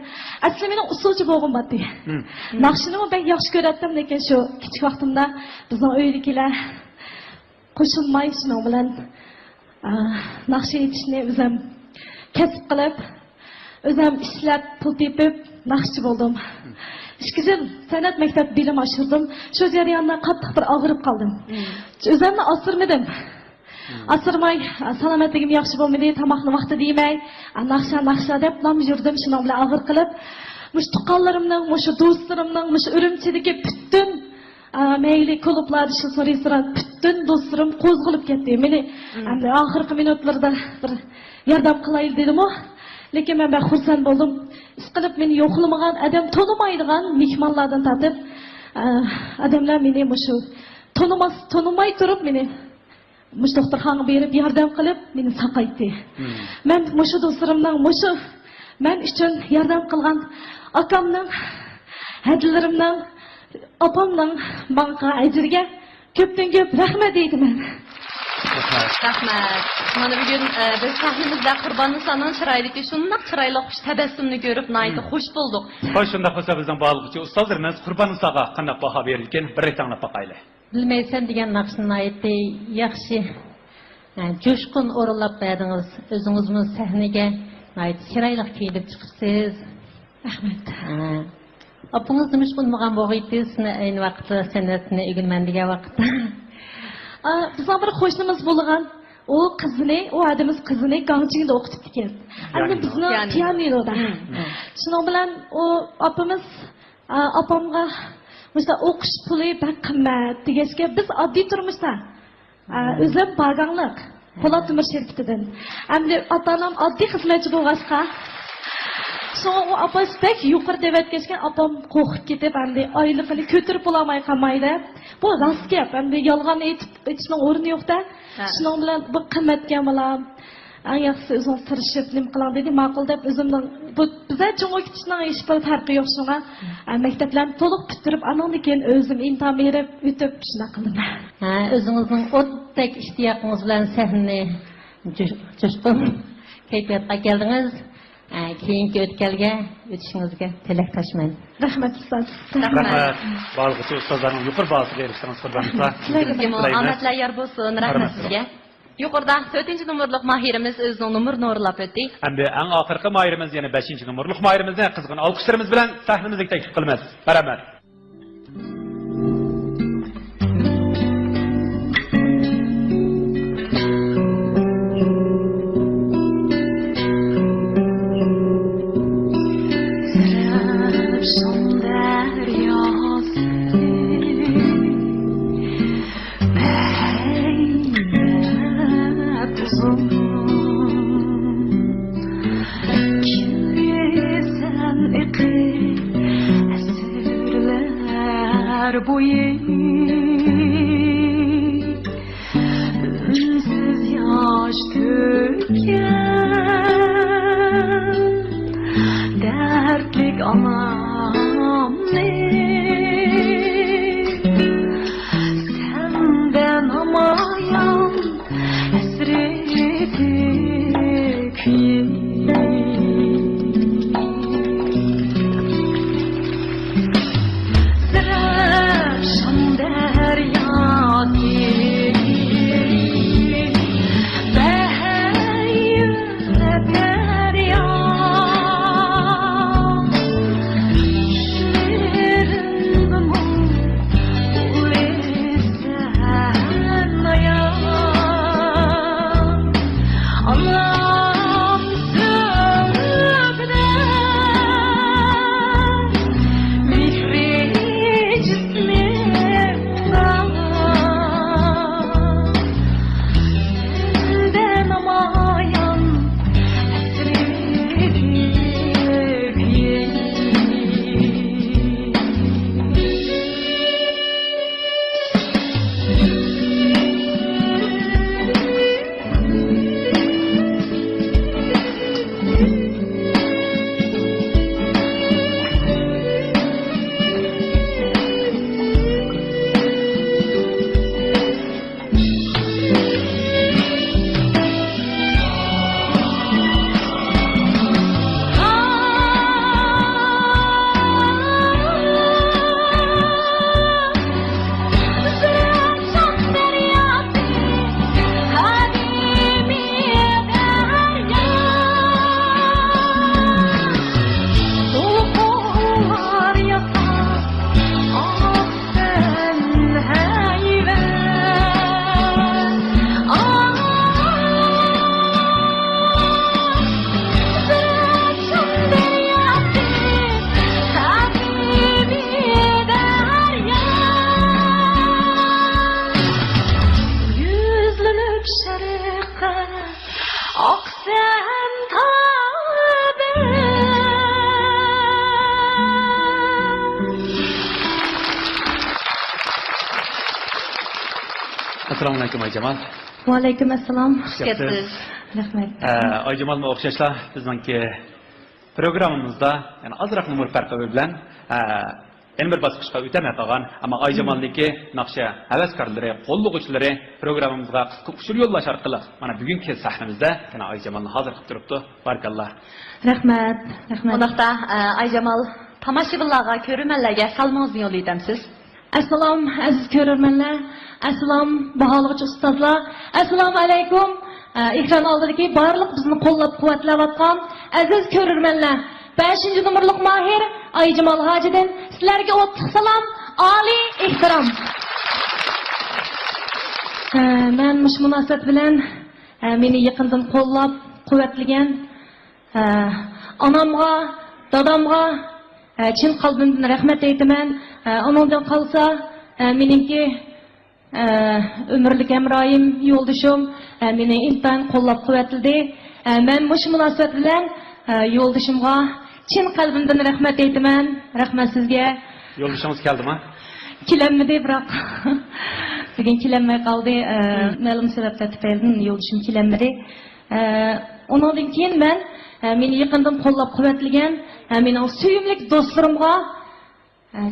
ئەسلى مېنىڭ ئۇسسۇلچى بولغۇم بارتى. مم. ناخشىنىمۇ بەك ياخشى كۆرەتتىم، لېكىن شۇ كىچىك ۋاقتىمدا بىزنىڭ ئۆيدىكىلەر قوشۇلماي، شۇنىڭ بىلەن، ئا، ناخشا ئېيتىشنى ئۆزۈم كەسىپ قىلىپ، ئۆزۈم ئىشلەپ، پۇل تېپىپ، ناخشىچى بولدۇم. ئىككى يىل سەنئەت مەكتەپ بىلىم ئاشۇردۇم. شۇ جەرياندا قاتتىق بىر ئاغرىپ قالدىم. مم. ئۆزۈمنى ئاسرىمىدىم. مم. ئاسرىماي، سالامەتلىكىم ياخشى بولمىدى، تاماقنى ۋاقتىدا يېمەي، ناخشا، ناخشا دەپلا يۈردۈم، شۇنىڭ بىلەن ئاغرىپ قېلىپ، مۇشۇ تۇغقانلىرىمنىڭ، مۇشۇ دوستلىرىمنىڭ، مۇشۇ ئۈرۈمچىدىكى پۈتۈن، ئا، مەيلى كۇلۇبلاردا، شۇ رېستوران، پۈتۈن دوستلىرىم قوزغىلىپ كەتتى. مېنى مم. ئەمدى ئاخىرقى مىنۇتلىرىدا بىر ياردەم قىلايلى دېدىمۇ، لېكىن مەن بەك خۇرسەن بولدۇم. ئىشقىلىپ مېنى يوقلىمىغان ئادەم، تونۇمايدىغان مېھمانلاردىن تارتىپ، ئە، ئادەملەر مېنى مۇشۇ تونۇماس، تونۇماي تۇرۇپ مېنى مۇشۇ دوختۇرخانىغا بېرىپ ياردەم قىلىپ مېنى ساقايتتى. مم. مەن مۇشۇ دوستلىرىمنىڭ، مۇشۇ مەن ئۈچۈن ياردەم قىلغان ئاكامنىڭ، ھەدىلىرىمنىڭ، ئاپامنىڭ ماڭا قىلغان ئەجرىگە كۆپتىن كۆپ رەھمەت ئېيتىمەن. رەھمەت. رەھمەت. مانا بۈگۈن، ئە، بىز سەھنىمىزدە قۇربان نىسانىڭ چىرايىدىكى شۇنداق چىرايلىق خۇش تەبەسسۇمنى كۆرۈپ ناھايىتى مم. خۇش بولدۇق. خوش، شۇنداق بولسا بىزنىڭ باھالىغۇچى ئۇستازلىرىمىز قۇربان نىساغا قانداق باھا بېرىدىكىن، بىرلىكتە ئاڭلاپ باقايلى. بىلمەيسەن دېگەن ناخشىنى ناھايىتى ياخشى، ئە، جۇشقۇن ئورۇنلاپ بەردىڭىز. ئۆزىڭىزمۇ سەھنىگە ناھايىتى چىرايلىق كىيىنىپ چىقىپسىز. رەھمەت. ھە. ئاپىڭىز نېمىشقا ئۇنىمىغان بولغىيتى سىزنى ئەينى ۋاقىتتا سەنئەتنى ئۆگىنىمەن دېگەن ۋاقىتتا؟ ئا، بىزنىڭ بىر قوشنىمىز بولغان، ئۇ قىزىنى، ئۇ ئادىمىز قىزىنى گاڭچىڭدا ئوقۇتۇپتىكەن. ئەمدى پىيانىنو. بىزنىڭ پىيانىنودا. مم. شۇنىڭ بىلەن ئۇ ئاپىمىز، ئا، ئاپامغا مۇشۇنداق ئوقۇش پۇلى بەك قىممەت دېگەچكە، بىز ئاددىي تۇرمۇشتا ئا، ئۆزۈم باگاڭلىق، پولات تۆمۈر شىركىتىدىن. ئەمدى ئاتا-ئانام ئاددىي خىزمەتچى بولغاچقا، شۇڭا ئۇ ئاپا بەك يۇقىرى دەۋەتكەچكە، ئاپام قورقۇپ كېتىپ، ئەمدى ئايلىقىنى كۆتۈرۈپ بولالماي قالمايدۇ. بۇ راست گەپ، ئەمدى يالغان ئېيتىپ ئېيتىشنىڭ ئورنى يوق-دە. ھە. شۇنىڭ بىلەن بۇ قىممەتكەن بالام. ئەڭ ياخشىسى ئۆزىڭىز تىرىشىپ نېمە قىلىڭ دېدى، ماقۇل دەپ ئۆزۈمنىڭ، بۇ بىزدە چوڭ-كىچىكنىڭ ھېچبىر پەرقى يوق شۇڭا، ئە، مەكتەپلەرنى تولۇق پۈتتۈرۈپ، ئانىڭدىن كېيىن ئۆزۈم ئىمتىھان بېرىپ ئۆتۈپ شۇنداق قىلدىم. ھە، ئۆزىڭىزنىڭ ئوتتەك ئىشتىياقىڭىز بىلەن سەھنىنى جۇش-، جۇشقۇن كەيپىياتقا كەلدىڭىز. ئە، كېيىنكى ئۆتكەلگە ئۆتۈشىڭىزگە تىلەكداشمەن. رەھمەت، ئۇستاز. رەھمەت. رەھمەت. بارلىققا ئۇستازلارنىڭ يۇقىرى باھاسىغا ئېرىشىشىڭىزگە قۇربان. سىلەرگىمۇ ئامەتلەر يار بولسۇن. رەھمەت سىزگە. يۇقىرىدا تۆتىنچى نومۇرلۇق ماھىرىمىز ئۆزىنىڭ نومۇرىنى ئورۇنلاپ ئۆتتى. ئەمدى ئەڭ ئاخىرقى ماھىرىمىز، يەنى بەشىنچى نومۇرلۇق ماھىرىمىزنى قىزغىن ئالقىشلىرىمىز بىلەن سەھنىمىزگە تەكلىپ قىلىمىز. مەرھەمەت. زەرەپشان دەرياسى. مەينەت ئۇزۇن كېلىسەن ئېقىپ ئەسىرلەر بويى، ئۈنسىز ياش تۆككەن دەردلىك ئانامنى. سەندە نامايان ھەسرىتى كۈيى. زەرەپشان دەرياسى، بەھەيۋە دەريا، شېرىن يۈزلىنىپ شەرققە ئاقسەن تابىر. ئەسسالامۇئەلەيكۇم، ئايجامال. ۋەئەلەيكۇم ئەسسالام. خۇش كەپسىز. رەھمەت. ئە، ئايجامالمۇ ئوخشاشلا بىزنىڭكى پروگراممىمىزدا، يەنى ئازراق نومۇر پەرقى بىلەن، ئە، يەنە بىر باسقۇچقا ئۆتەلمەي قالغان، ئەمما ئايجامالنىڭكى ناخشا ھەۋەسكارلىرى، قوللىغۇچىلىرى پروگراممىمىزغا قىسقا ئۇچۇر يوللاش ئارقىلىق مانا بۈگۈنكى سەھنىمىزدە يەنە ئايجامالنى ھازىر قىلىپ تۇرۇپتۇ. بارىكاللا. رەھمەت، رەھمەت. ئۇنداقتا، ئە، ئايجامال، تاماشىبىنلارغا، كۆرۈرمەنلەرگە سالىمىڭىزنى يوللايتامسىز؟ ئەسسالام، ئەزىز كۆرۈرمەنلەر. ئەسسالام، باھالىغۇچى ئۇستازلار. ئەسسالامۇ ئەلەيكۇم. ئە، ئېكران ئالدىدىكى بارلىق بىزنى قوللاپ-قۇۋۋەتلەۋاتقان، ئەزىز كۆرۈرمەنلەر، بەشىنچى نومۇرلۇق ماھىر ئايجامال ھاجىدىن سىلەرگە ئوتلۇق سالام، ئالىي ئېھتىرام. ئە، مەن مۇشۇ مۇناسىۋەت بىلەن، ئە، مېنى يېقىندىن قوللاپ، قۇۋۋەتلىگەن، ئە، ئانامغا، دادامغا، ئە، چىن قەلبىمدىن رەھمەت ئېيتىمەن. ئە، ئۇنىڭدىن قالسا، ئە، مېنىڭكى ئە، ئۆمۈرلۈك ھەمراھىم، يولدىشىم، ئە، مېنى ئىنتايىن قوللاپ-قۇۋۋەتلىدى. ئە، مەن مۇشۇ مۇناسىۋەت بىلەن، ئە، يولدىشىمغا چىن قەلبىمدىن رەھمەت ئېيتىمەن. رەھمەت سىزگە. يولدىشىڭىز كەلدىما؟ كېلەلمىدى، بىراق بۈگۈن كېلەلمەي قالدى. ئە، مەلۇم سەۋەبلەر تۈپەيلىدىن يولدىشىم كېلەلمىدى. ئە، ئۇنىڭدىن كېيىن مەن، ئە، مېنى يېقىندىن قوللاپ-قۇۋۋەتلىگەن، ئە، مېنىڭ سۆيۈملۈك دوستلىرىمغا،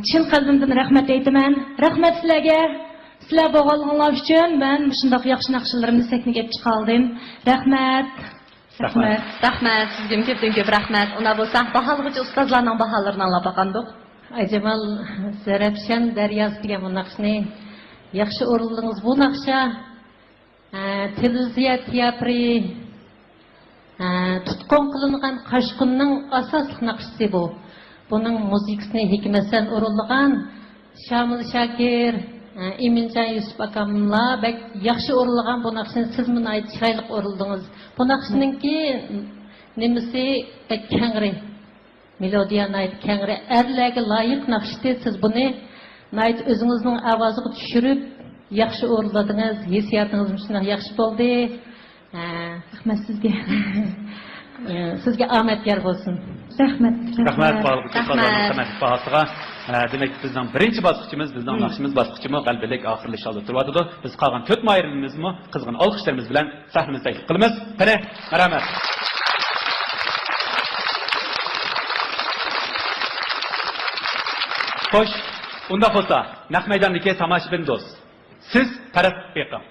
چىن قەلبىمدىن رەھمەت ئېيتىمەن. رەھمەت سىلەرگە. سىلەر بولغانلىقىڭلار ئۈچۈن مەن مۇشۇنداق ياخشى ناخشىلىرىمنى سەھنىگە ئېلىپ چىقالدىم. رەھمەت. رەھمەت. رەھمەت. رەھمەت. سىزگىمۇ كۆپتىن كۆپ رەھمەت. ئۇنداق بولسا، باھالىغۇچى ئۇستازلارنىڭ باھالىرىنى ئاڭلاپ باقامدۇق؟ ئايجامال، زەرەپشان دەرياسى دېگەن بۇ ناخشىنى ياخشى ئورۇنلىدىڭىز. بۇ ناخشا ھە، تېلېۋىزىيە تىياتىرى، ھە، تۇتقۇن قىلىنغان قاچقۇننىڭ ئاساسلىق ناخشىسى بۇ. بۇنىڭ مۇزىكىسىنى ھېكمەتسەن ئورۇنلىغان، شامىل شاكىر، ھە، ئىمىنجان يۈسۈپ ئاكاملار بەك ياخشى ئورۇنلىغان بۇ ناخشىنى. سىزمۇ ناھايىتى چىرايلىق ئورۇنلىدىڭىز. بۇ ناخشىنىڭكى نېمىسى بەك كەڭرى. مېلودىيە ناھايىتى كەڭرى، ئەرلەرگە لايىق ناخشىتى. سىز بۇنى ناھايىتى ئۆزىڭىزنىڭ ئاۋازىغا چۈشۈرۈپ، ياخشى ئورۇنلىدىڭىز. ھېسسىياتىڭىزمۇ شۇنداق ياخشى بولدى. ھە. رەھمەت سىزگە. ئە، سىزگە ئامەت يار بولسۇن. رەھمەت. رەھمەت، رەھمەت. باھالىق ئۇستازلارنىڭ رەھمەت. قىممەتلىك باھاسىغا. ئە، دېمەك، بىزنىڭ بىرىنچى باسقۇچىمىز، بىزنىڭ مم. ناخشىمىز باسقۇچىمۇ غەلىبىلىك ئاخىرلىشىش ئالدىدا تۇرۇۋاتىدۇ. بىز قالغان تۆت ماھىرىمىزمۇ قىزغىن ئالقىشلىرىمىز بىلەن سەھنىمىزگە تەكلىپ قىلىمىز. قېنى، مەرھەمەت. خوش، ئۇنداق بولسا، نەق مەيداندىكى تاماشىبىن دوست، سىز پەرەز قىلىپ بېقىڭ.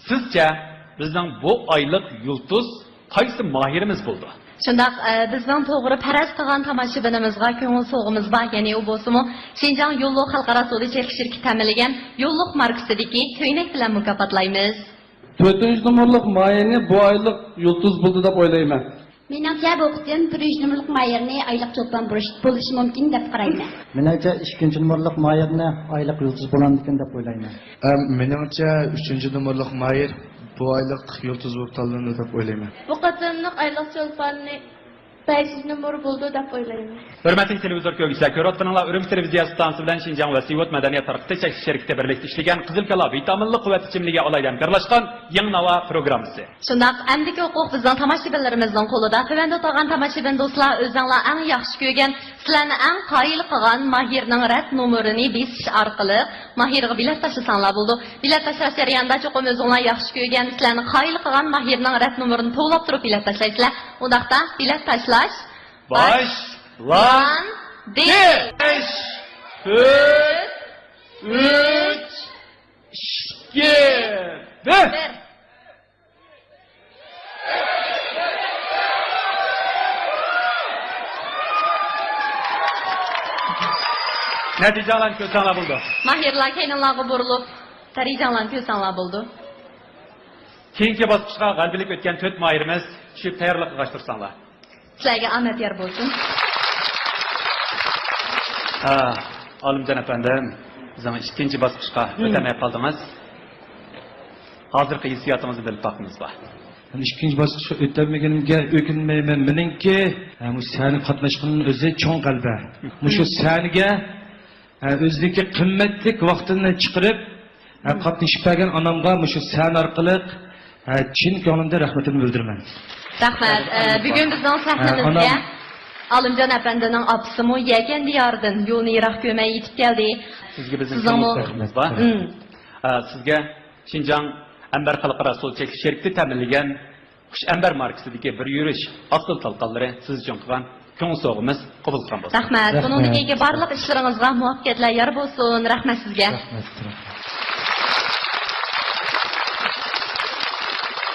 سىزچە، بىزنىڭ بۇ ئايلىق يۇلتۇز قايسى ماھىرىمىز بولىدۇ؟ شۇنداق، ئە، بىزنىڭ توغرا پەرەز قىلغان تاماشىبىنىمىزغا كۆڭۈل سوۋغىمىز بار، يەنى ئۇ بولسىمۇ شىنجاڭ يوللۇق خەلقئارا سودا چەكلىك شىركىتى تەمىنلىگەن يوللۇق ماركىسىدىكى كۆينەك بىلەن مۇكاپاتلايمىز. تۆتىنچى نومۇرلۇق ماھىرنى بۇ ئايلىق يۇلتۇز بولدى دەپ ئويلايمەن. مېنىڭچە، بۇ قېتىم بىرىنچى نومۇرلۇق ماھىرنى ئايلىق چولپان بولۇش-، بولۇشى مۇمكىن دەپ قارايمەن. مېنىڭچە، ئىككىنچى نومۇرلۇق ماھىرنى ئايلىق يۇلتۇز بولامدىكىن دەپ ئويلايمەن. ئەم، مېنىڭچە، ئۈچىنچى نومۇرلۇق ماھىر بۇ ئايلىق يۇلتۇز بولۇپ تاللىنىدۇ دەپ ئويلايمەن. بۇ قېتىملىق ئايلىق چولپاننى بەشىنچى نومۇر بولىدۇ دەپ ئويلايمەن. ھۆرمەتلىك تېلېۋىزور كۆرگۈچىلەر، كۆرۈۋاتقىنىڭلار ئۈرۈمچى تېلېۋىزىيە ئىستانسىسى بىلەن شىنجاڭ ۋەسىيۇت مەدەنىيەت تارقىتىش چەكلىك شىركىتى بىرلىكتە ئىشلىگەن قىزىل كالا ۋىتامىنلىق قۇۋۋەت ئىچىملىكى ئالاھىدە ھەمكارلاشقان يېڭى ناۋا پروگراممىسى. شۇنداق، ئەمدىكى ھوقۇق بىزنىڭ تاماشىبىنلىرىمىزنىڭ قولىدا. تۆۋەندە ئولتۇرغان تاماشىبىن دوستلار، ئۆزۈڭلار ئەڭ ياخشى كۆرگەن، سىلەرنى ئەڭ قايىل قىلغان ماھىرنىڭ رەت نومۇرىنى بېسىش ئارقىلىق ماھىرغا بېلەت تاشلىساڭلار بولىدۇ. بېلەت تاشلاش جەريانىدا چوقۇم ئۆزۈڭلار ياخشى كۆرگەن، سىلەرنى قايىل قىلغان ماھىرنىڭ رەت نومۇرىنى توۋلاپ تۇرۇپ بېلەت تاشلايسىلەر. ئۇنداقتا بېلەت تاشلاش باشلاندى. بەش، تۆت، ئۈچ، ئىككى، بىر. بىر. نەتىجەڭلارنى كۆرسەڭلار بولىدۇ. ماھىرلار كەينىڭلارغا بۇرۇلۇپ، نەتىجەڭلارنى كۆرسەڭلار بولىدۇ. كېيىنكى باسقۇچقا غەلىبىلىك ئۆتكەن تۆت ماھىرىمىز چۈشۈپ تەييارلىق قىلغاچ تۇرساڭلار. سىلەرگە ئامەت يار بولسۇن. ھە، ئالىمجان ئەپەندىم، بىزنىڭ ئىككىنچى باسقۇچقا مم. ئۆتەلمەي قالدىڭىز. ھازىرقى ھېسسىياتىڭىزنى بىلىپ باققىنىمىز بار. ئىككىنچى باسقۇچقا ئۆتەلمىگىنىمگە ئۆكۈنمەيمەن. مېنىڭكى، ھە، مۇشۇ سەھنىگە قاتناشقىنىم ئۆزى چوڭ غەلىبە. مۇشۇ سەھنىگە ھە، ئۆزىنىڭكى قىممەتلىك ۋاقتىنى چىقىرىپ، ھە، قاتنىشىپ بەرگەن ئانامغا مۇشۇ سەھنە ئارقىلىق، ھە، چىن كۆڭلۈمدىن رەھمىتىمنى بىلدۈرىمەن. رەھمەت. ئە، بۈگۈن بىزنىڭ ھە، سەھنىمىزگە ئانام. ئالىمجان ئەپەندىنىڭ ئاپىسىمۇ يەكەن دىيارىدىن يولنى يىراق كۆرمەي يېتىپ كەلدى. سىزگە بىزنىڭ سىزنىڭمۇ چوڭ رەھمىتىمىز بار. مم. ئە، سىزگە شىنجاڭ ئەنبەر خەلقئارا سودا چەكلىك شىركىتى تەمىنلىگەن خۇش ئەنبەر ماركىسىدىكى بىر يۈرۈش ئاستىل تالقانلىرى سىز ئۈچۈن قىلغان كۆڭۈل سوۋغىمىز قوبۇل قىلغان بولسۇن. رەھمەت. رەھمەت. بۇنىڭدىن كېيىنكى بارلىق ئىشلىرىڭىزغا مۇۋەپپەقىيەتلەر يار بولسۇن. رەھمەت سىزگە. رەھمەت.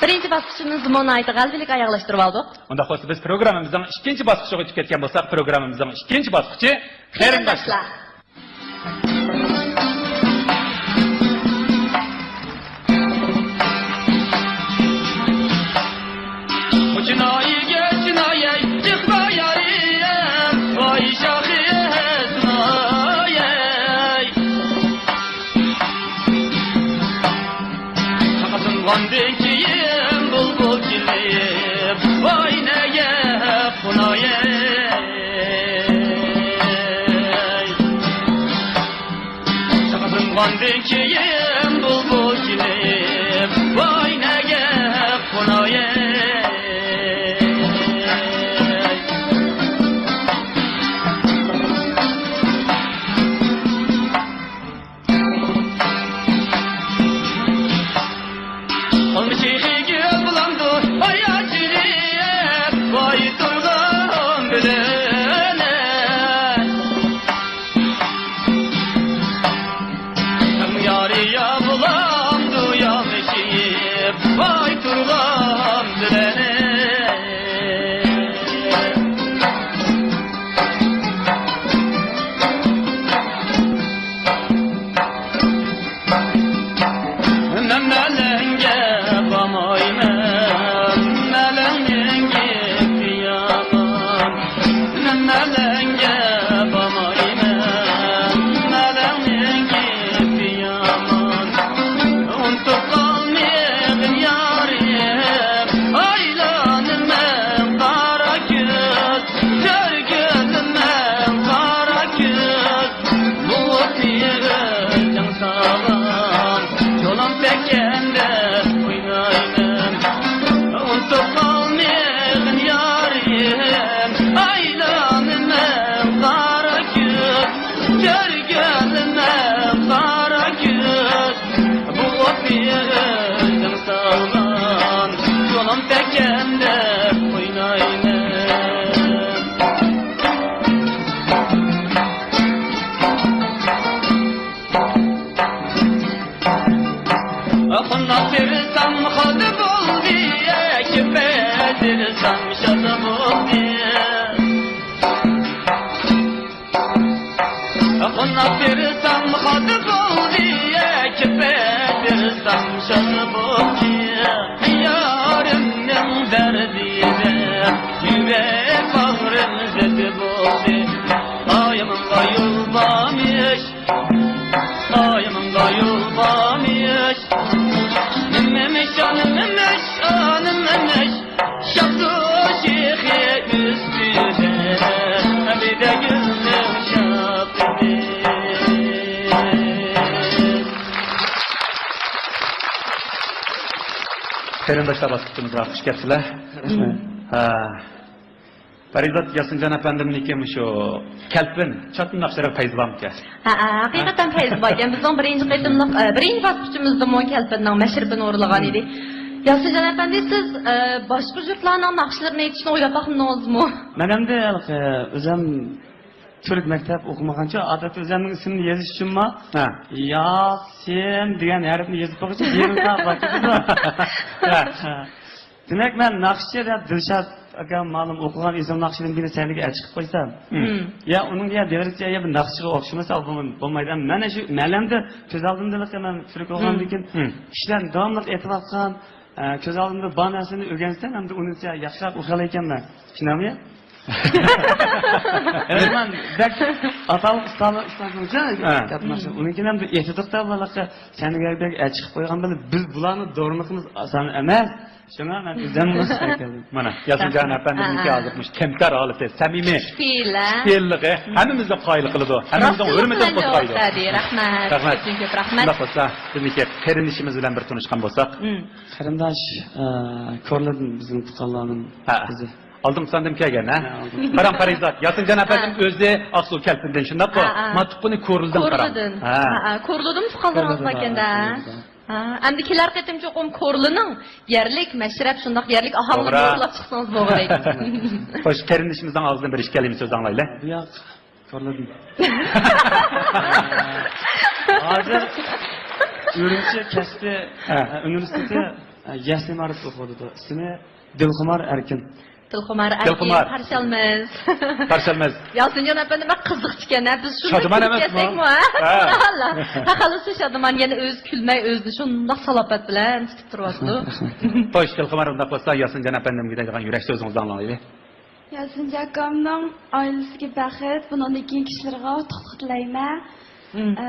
بىرىنچى باسقۇچىمىزنىمۇ ناھايىتى غەلىبىلىك ئاياغلاشتۇرۇۋالدۇق. ئۇنداق بولسا، بىز پروگراممىمىزنىڭ ئىككىنچى باسقۇچىغا ئۆتۈپ كەتكەن بولساق، پروگراممىمىزنىڭ ئىككىنچى باسقۇچى قېرىنداشلار. قېرىنداشلار. چىنايىگە چىنايەي، ئاندىن كېيىن بۇلبۇل كېلىپ، ۋاي نەگە قوناي. سېغىنغاندىن كېيىن بۇلبۇل كېلىپ، ۋاي نەگە قوناي. قالمىشى گۈل بولامدۇ، ئاي ئاچىلىپ، ۋاي تۇرغان بىلەن. يارى يا بولامدۇ، يامىشىپ، ۋاي تۇرغان بىلەن. مەن مەلەڭگە بارمايمەن، مەلەڭنىڭ گېپى يامان. مەن مەلەڭگە بارمايمەن، مەلەڭنىڭ گېپى يامان. ئۇنتۇپ قالمىغىن يارىم، ئايلانىمەن قارا كۈز، كۆرگۈزىمەن قارا كۈز. بۇ ئوتنى ئۆزۈڭ سالغان، يولۇم تەككەندە ئوينايمەن. ئۇنتۇپ قالمىغىن يارىم، ئايلانىمەن قارا كۈز، كۆرگۈزىمەن قارا كۈز. بۇ ئوتنى ئۆزۈڭ سالغان، يولۇم تەككەندە ئوينايمەن. قوناق بېرسەم خادا بولدى، كېپە بېرسەم شادا بولدى. قوناق بېرسەم خادا بولدى، كېپە بېرسەم شادا بولدى. يارىمنىڭ دەردىدە يۈرەك باغرىم زەردە بولدى. ئايىمىڭغا يول بارمىش، ئايىمىڭغا يول بارمىش. نېمىمىش، جانىمىمىش، ئانىمىمىش، شاپتۇل شېخى ئۈستىدە، ھەمىدە گۈلنىڭ شاپىدى. قېرىنداشلار، باسقۇچىمىزغا خۇش كەپسىلەر. رەھمەت. ھە. پەرىزات ياسىنجان ئەپەندىمنىڭكى مۇشۇ كەلپىن، چاتما ناخشىلىرىغا پەيزى بارمىكەن؟ ھە، ھە، ھەقىقەتەن پەيزى باركەن. بىزنىڭ بىرىنچى قېتىملىق، ئە، بىرىنچى باسقۇچىمىزدىمۇ كەلپىننىڭ مەشرىپىنى ئورۇنلىغان ئىدى. ياسىنجان ئەپەندى، سىز، ئە، باشقا يۇرتلارنىڭ ناخشىلىرىنى ئېيتىشنى ئويلاپ باقمىدىڭىزمۇ؟ مەن ئەمدى ھېلىقى ئۆزۈم تۈرك مەكتەپ ئوقۇمىغانچە، ئادەتتە ئۆزۈمنىڭ ئىسمىمنى يېزىش ئۈچۈنمۇ، ھە، ياسىن دېگەن ھەرپنى يېزىپ قويغۇچە يېرىم سائەت ۋاقىت كېتىدۇ. ھە. دېمەك، مەن ناخشىچى دەپ دىلشات ئاكام مەلۇم ئوقۇغان ئېسىل ناخشىدىن بىرنى سەھنىگە ئەچىقىپ قويسام، مم، يا ئۇنىڭ يا دېگىنىچە يا بىر ناخشىچىغا ئوخشىمىسا بولمايدۇ. مەن شۇ مەلەمدە كۆز ئالدىمدا مەن تۈرك بولغاندىن كېيىن، مم، كىشىلەر داۋاملىق ئېيتىۋاتقان، ئە، كۆز ئالدىمدا بار نەرسىنى ئۆگەنسەم، ئەمدى ئۇنى ياخشىراق ئوخشايدىكەنمەن. چۈشىنەمۇ؟ مەن بەك ئاتالىق ئۇستازلار، ئۇستازلار ئۈچۈن، ھە، گەپ ماقسىتى. ئۇنىڭ كېيىن ئەمدى ئېيتىدۇق-دە، بالىلارغا سەھنىگە بەك ئەچىقىپ قويغان بىلەن، بىز بۇلارنى دورىمىقىمىز ئاسان ئەمەس. شۇڭا مەن ئۆزۈم مۇشۇنداق كەلدىم. مانا، ياسىنجان ئەپەندىمنىڭكى ھازىر مۇشۇ كەمتەر ھالىتى، سەمىمىي، ئىستىلى، ئىستىللىقى ھەممىمىزنى قايىل قىلىدۇ. ھەممىمىزنىڭ ھۆرمىتىنى قوزغايدۇ. رەھمەت. رەھمەت. كۆپتىن كۆپ رەھمەت. شۇنداق بولسا، بىزنىڭكى قېرىندىشىمىز بىلەن بىر تونۇشقان بولساق. مم. قېرىنداش، ئە، كورلىدىن بىزنىڭ تۇغقانلارنىڭ، ھە، قىزى. ئالدىنقى ساندىن كەلگەن، ھە؟ ھە، ئالدىنقى. قاراڭ، پەرىزات، ياسىنجان ئەپەندىم، ھە، ئۆزى ئاقسۇ كەلپىندىن، شۇنداققۇ؟ ھە، ھە. ما تۇغقىنى كورلىدىن، قاراڭ. كورلىدىن. ھە. ھە، ھە. كورلىدىمۇ تۇغقانلىرىڭىز باركەن-دە. كورلىدىن. ھە، ئەمدى كېلەر قېتىم چوقۇم كورلىنىڭ يەرلىك مەشرەپ، شۇنداق يەرلىك ئاھاڭلارنى توغرا ئورۇنلاپ چىقسىڭىز بولغۇدەك. خوش، قېرىندىشىمىزنىڭ ئاغزىدىن بىر ئىككى كەلىمە سۆز ئاڭلايلى. بۇ ياق. كورلىدىم. ھازىر ئۈرۈمچى كەسپى، ھە، ئۇنىۋېرسىتېتى، يەسلى ئىمارەتتە ئوقۇۋاتىدۇ. ئىسمى دىلخۇمار ئەركىن. دىلخۇمار ئەركىن، دىلخۇمار. قارشى ئالىمىز. قارشى ئالىمىز. ياسىنجان ئەپەندى، بەك قىزىقچىكەن، ھە؟ بىز شۇنداق شادىمان كۈلۈپ ئەمەسمۇ؟ كەتسەكمۇ، ھە؟ ھە. ھە، خالىسى شادىمان، يەنە ئۆزى كۈلمەي، ئۆزىنى شۇنداق سالاپەت بىلەن تۇتۇپ تۇرۇۋاتىدۇ. خوش، دىلخۇمار، ئۇنداق بولسا ياسىنجان ئەپەندىمگە دەيدىغان يۈرەك سۆزىڭىزنى ئاڭلايلى. ياسىنجان ئاكامنىڭ ئائىلىسىگە بەخت، بۇنىڭدىن كېيىن كىشىلەرگە ئۇتۇقلۇق تىلەيمەن. مم. ئە،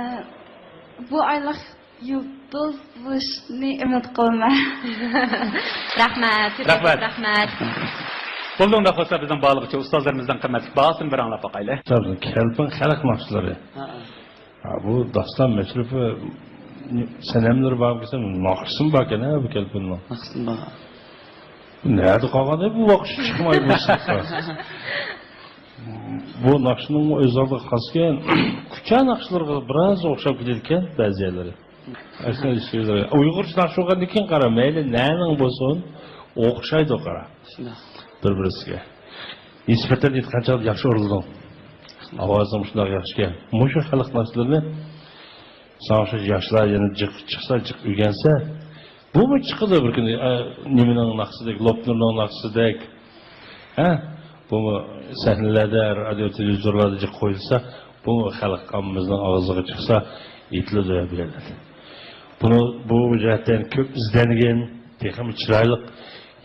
بۇ ئايلىق يۇلتۇز بولۇشنى ئۈمىد قىلىمەن. رەھمەت، رەھمەت. رەھمەت. بولدى، ئۇنداق بولسا بىزنىڭ بارلىقىچە ئۇستازلىرىمىزنىڭ قىممەتلىك باھاسىنى بىر ئاڭلاپ باقايلى. كەلپىن خەلق ناخشىلىرى. ھە، ھە. ھە، بۇ داستان مەشرىپى سەنەملىرى بار بولسا، ناخشىسىمۇ باركەن ھە بۇ كەلپىننىڭ. ناخشىسىمۇ بار. نەدە قالغان بۇ ۋاقىت چىقماي بۇ. بۇ ناخشىنىڭ ئۆز ئالدىغا خاسكەن، كۇچا ناخشىلىرىغا بىراز ئوخشاپ كېتىدىكەن بەزى يەرلىرى. ئۇيغۇرچە ناخشا بولغاندىن كېيىن قارا، مەيلى نەنىڭ بولسۇن، ئوخشايدۇ قارا. شۇنداق. بىر-بىرسىگە. نىسبەتەن ئېيتقان چاغدا ياخشى ئورۇنلىدىڭ. ئاۋازىڭ شۇنداق ياخشىكەن. مۇشۇ خەلق ناخشىلىرىنى ساڭا ئوخشاش ياشلار يەنە جىق چىقسا، جىق ئۆگەنسە، بۇمۇ چىقىدۇ بىر كۈنى، ئە، نېمىنىڭ ناخشىسىدەك، لوپنۇرنىڭ ناخشىسىدەك. ھە؟ بۇمۇ سەھنىلەردە، رادىيو، تېلېۋىزورلاردا جىق قويۇلسا، بۇمۇ خەلق ئاممىمىزنىڭ ئاغزىغا چىقسا، ئېيتىلىدۇ بۇ يەرلەردە. بۇنى، بۇ جەھەتتىن كۆپ ئىزدەنگىن، تېخىمۇ چىرايلىق،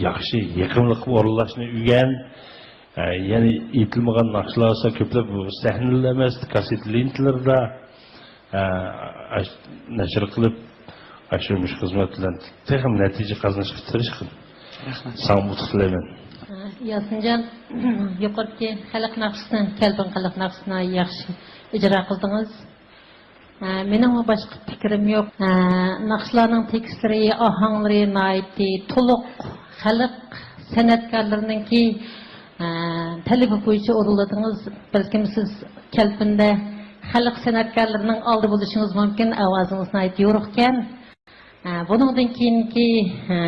ياخشى، يېقىملىق ئورۇنلاشنى ئۆگەن. ئە، يەنە ئېيتىلمىغان ناخشىلار بولسا كۆپلەپ بۇ سەھنىلەر ئەمەس، كاسسېت لېنتىلىرىدا، ئە، ئاش-، نەشر قىلىپ، ئاشۇ مۇشۇ خىزمەت بىلەن تېخىمۇ نەتىجە قازىنىشقا تىرىشقىن. رەھمەت. ساڭا ئۇتۇق تىلەيمەن. ئە، ياسىنجان، يۇقىرىقى خەلق ناخشىسىنى، كەلپىن خەلق ناخشىسىنى ياخشى ئىجرا قىلدىڭىز. ئە، مېنىڭمۇ باشقا پىكرىم يوق. ئە، ناخشىلارنىڭ تېكىستلىرى، ئاھاڭلىرى ناھايىتى تولۇق، خەلق سەنئەتكارلىرىنىڭكى، ئە، تەلىپى بويىچە ئورۇنلىدىڭىز. بەلكىم سىز كەلپىندە خەلق سەنئەتكارلىرىنىڭ ئالدى بولۇشىڭىز مۇمكىن، ئاۋازىڭىز ناھايىتى يورۇقكەن. ئە، بۇنىڭدىن كېيىنكى، ئە،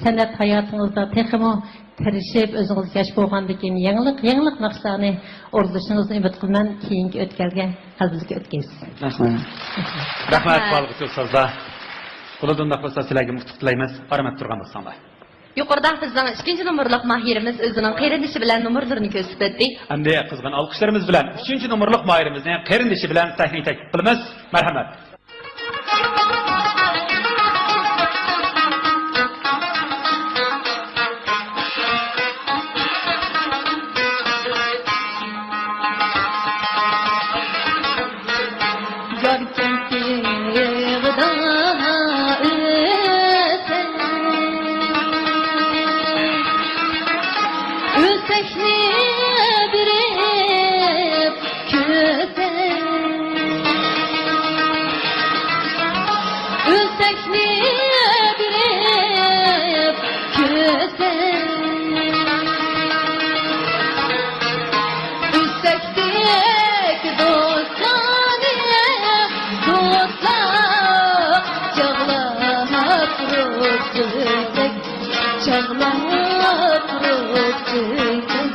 سەنئەت ھاياتىڭىزدا تېخىمۇ تىرىشىپ، ئۆزىڭىز ياش بولغاندىكىن يېڭىلىق، يېڭىلىق ناخشىلارنى ئورۇندىشىڭىزنى ئۈمىد قىلىمەن. كېيىنكى ئۆتكەلگە ھەزىللىك ئۆتكەيسىز. رەھمەت. رەھمەت، بارلىققا ئۇستازلار. بولىدۇ، ئۇنداق بولسا سىلەرگە ئۇتۇق تىلەيمىز. ئارام ئەپ تۇرغان بولساڭلار. يۇقىرىدا بىزنىڭ ئىككىنچى نومۇرلۇق ماھىرىمىز ئۆزىنىڭ قېرىندىشى بىلەن نومۇرلىرىنى كۆرسىتىپ ئۆتتى. ئەمدى قىزغىن ئالقىشلىرىمىز بىلەن ئۈچىنچى نومۇرلۇق ماھىرىمىزنى قېرىندىشى بىلەن سەھنىگە تەكلىپ قىلىمىز. مەرھەمەت. يار كەلدى يېغىدا ئۆسەك، ئۆسەكنى بېرىپ كۆرسەم، ئۆسەكنى بېرىپ كۆرسەم، ئۆسەكتەك دوستلارنى، دوستلار چاغلاپ تۇرۇپ كۆرسەك، چاغلاپ تۇرۇپ كۆرسەك.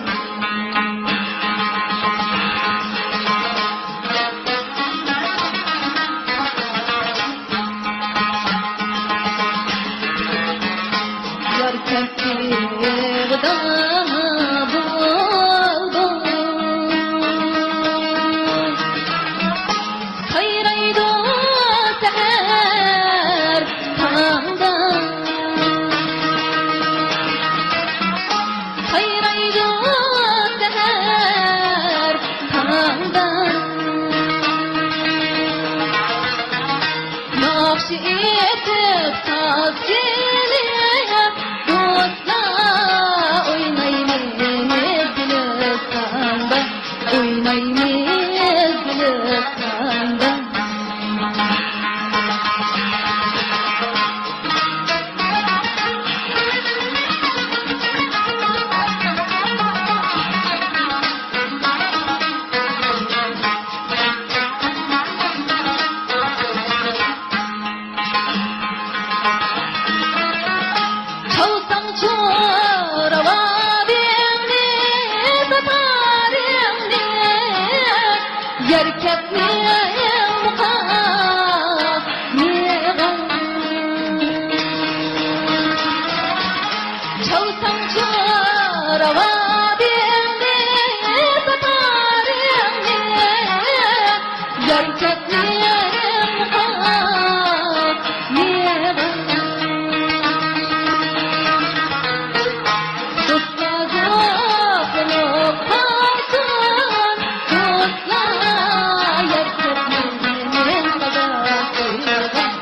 يار كەتتى يېغىدا بۇلبۇل، سايرايدۇ سەھەر تاڭدا، سايرايدۇ سەھەر تاڭدا. ناخشا ئېيتىپ ساز چېلىپ، دوستلار ئوينايمىز گۈلىستاندا، ئوينايمىز گۈلىستاندا. چالساڭچۇ راۋابىڭنى، دۇتارىڭنى، يەركەكنىڭ مۇقامىغا. چالساڭچۇ راۋابىڭنى، دۇتارىڭنى، يار كەتمىگىن قالمىغىن. دوستلار دوستلۇق قىلسۇن، دوستلار يار كەتمىگىن قالمىغىن.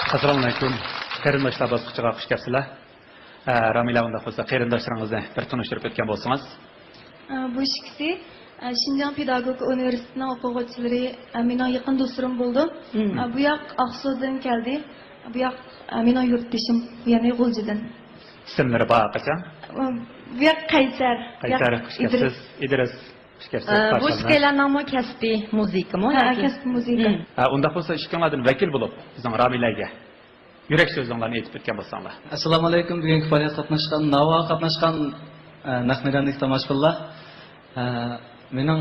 ئەسسالامۇئەلەيكۇم. قېرىنداشلار باسقۇچىغا خۇش كەپسىلەر. ئە، رامىلە، ئۇنداق بولسا قېرىنداشلىرىڭىزنى بىر تونۇشتۇرۇپ ئۆتكەن بولسىڭىز. ئە، بۇ ئىككىسى، ئە، شىنجاڭ پېداگوگىكا ئۇنىۋېرسىتېتىنىڭ ئوقۇغۇچىلىرى، ئە، مېنىڭ يېقىن دوستلىرىم بولىدۇ. مم. ئە، بۇ ياق ئاقسۇدىن كەلدى. بۇ ياق، ئە، مېنىڭ يۇرتدىشىم، يەنى غۇلجىدىن. ئىسىملىرى بار قاچان؟ ئە، بۇ ياق قەيسەر. بۇ ياق قەيسەر، خۇش ئىدرىس. كەپسىز. ئىدرىس، خۇش كەپسىز. ئە، بۇ قارشىلامدا. ئىككىيلەننىڭمۇ كەسپى مۇزىكىمۇ ھە، ياكى؟ كەسپى مۇزىكا. مم. ئە، ئۇنداق بولسا ئىككىڭلاردىن ۋەكىل بولۇپ بىزنىڭ رامىلەگە يۈرەك سۆزۈڭلارنى ئېيتىپ ئۆتكەن بولساڭلار. ئەسسالامۇئەلەيكۇم. بۈگۈنكى پائالىيەتكە قاتناشقان، ناۋاغا قاتناشقان، ئە، نەق مەيداندىكى تاماشىبىنلار. ئە، مېنىڭ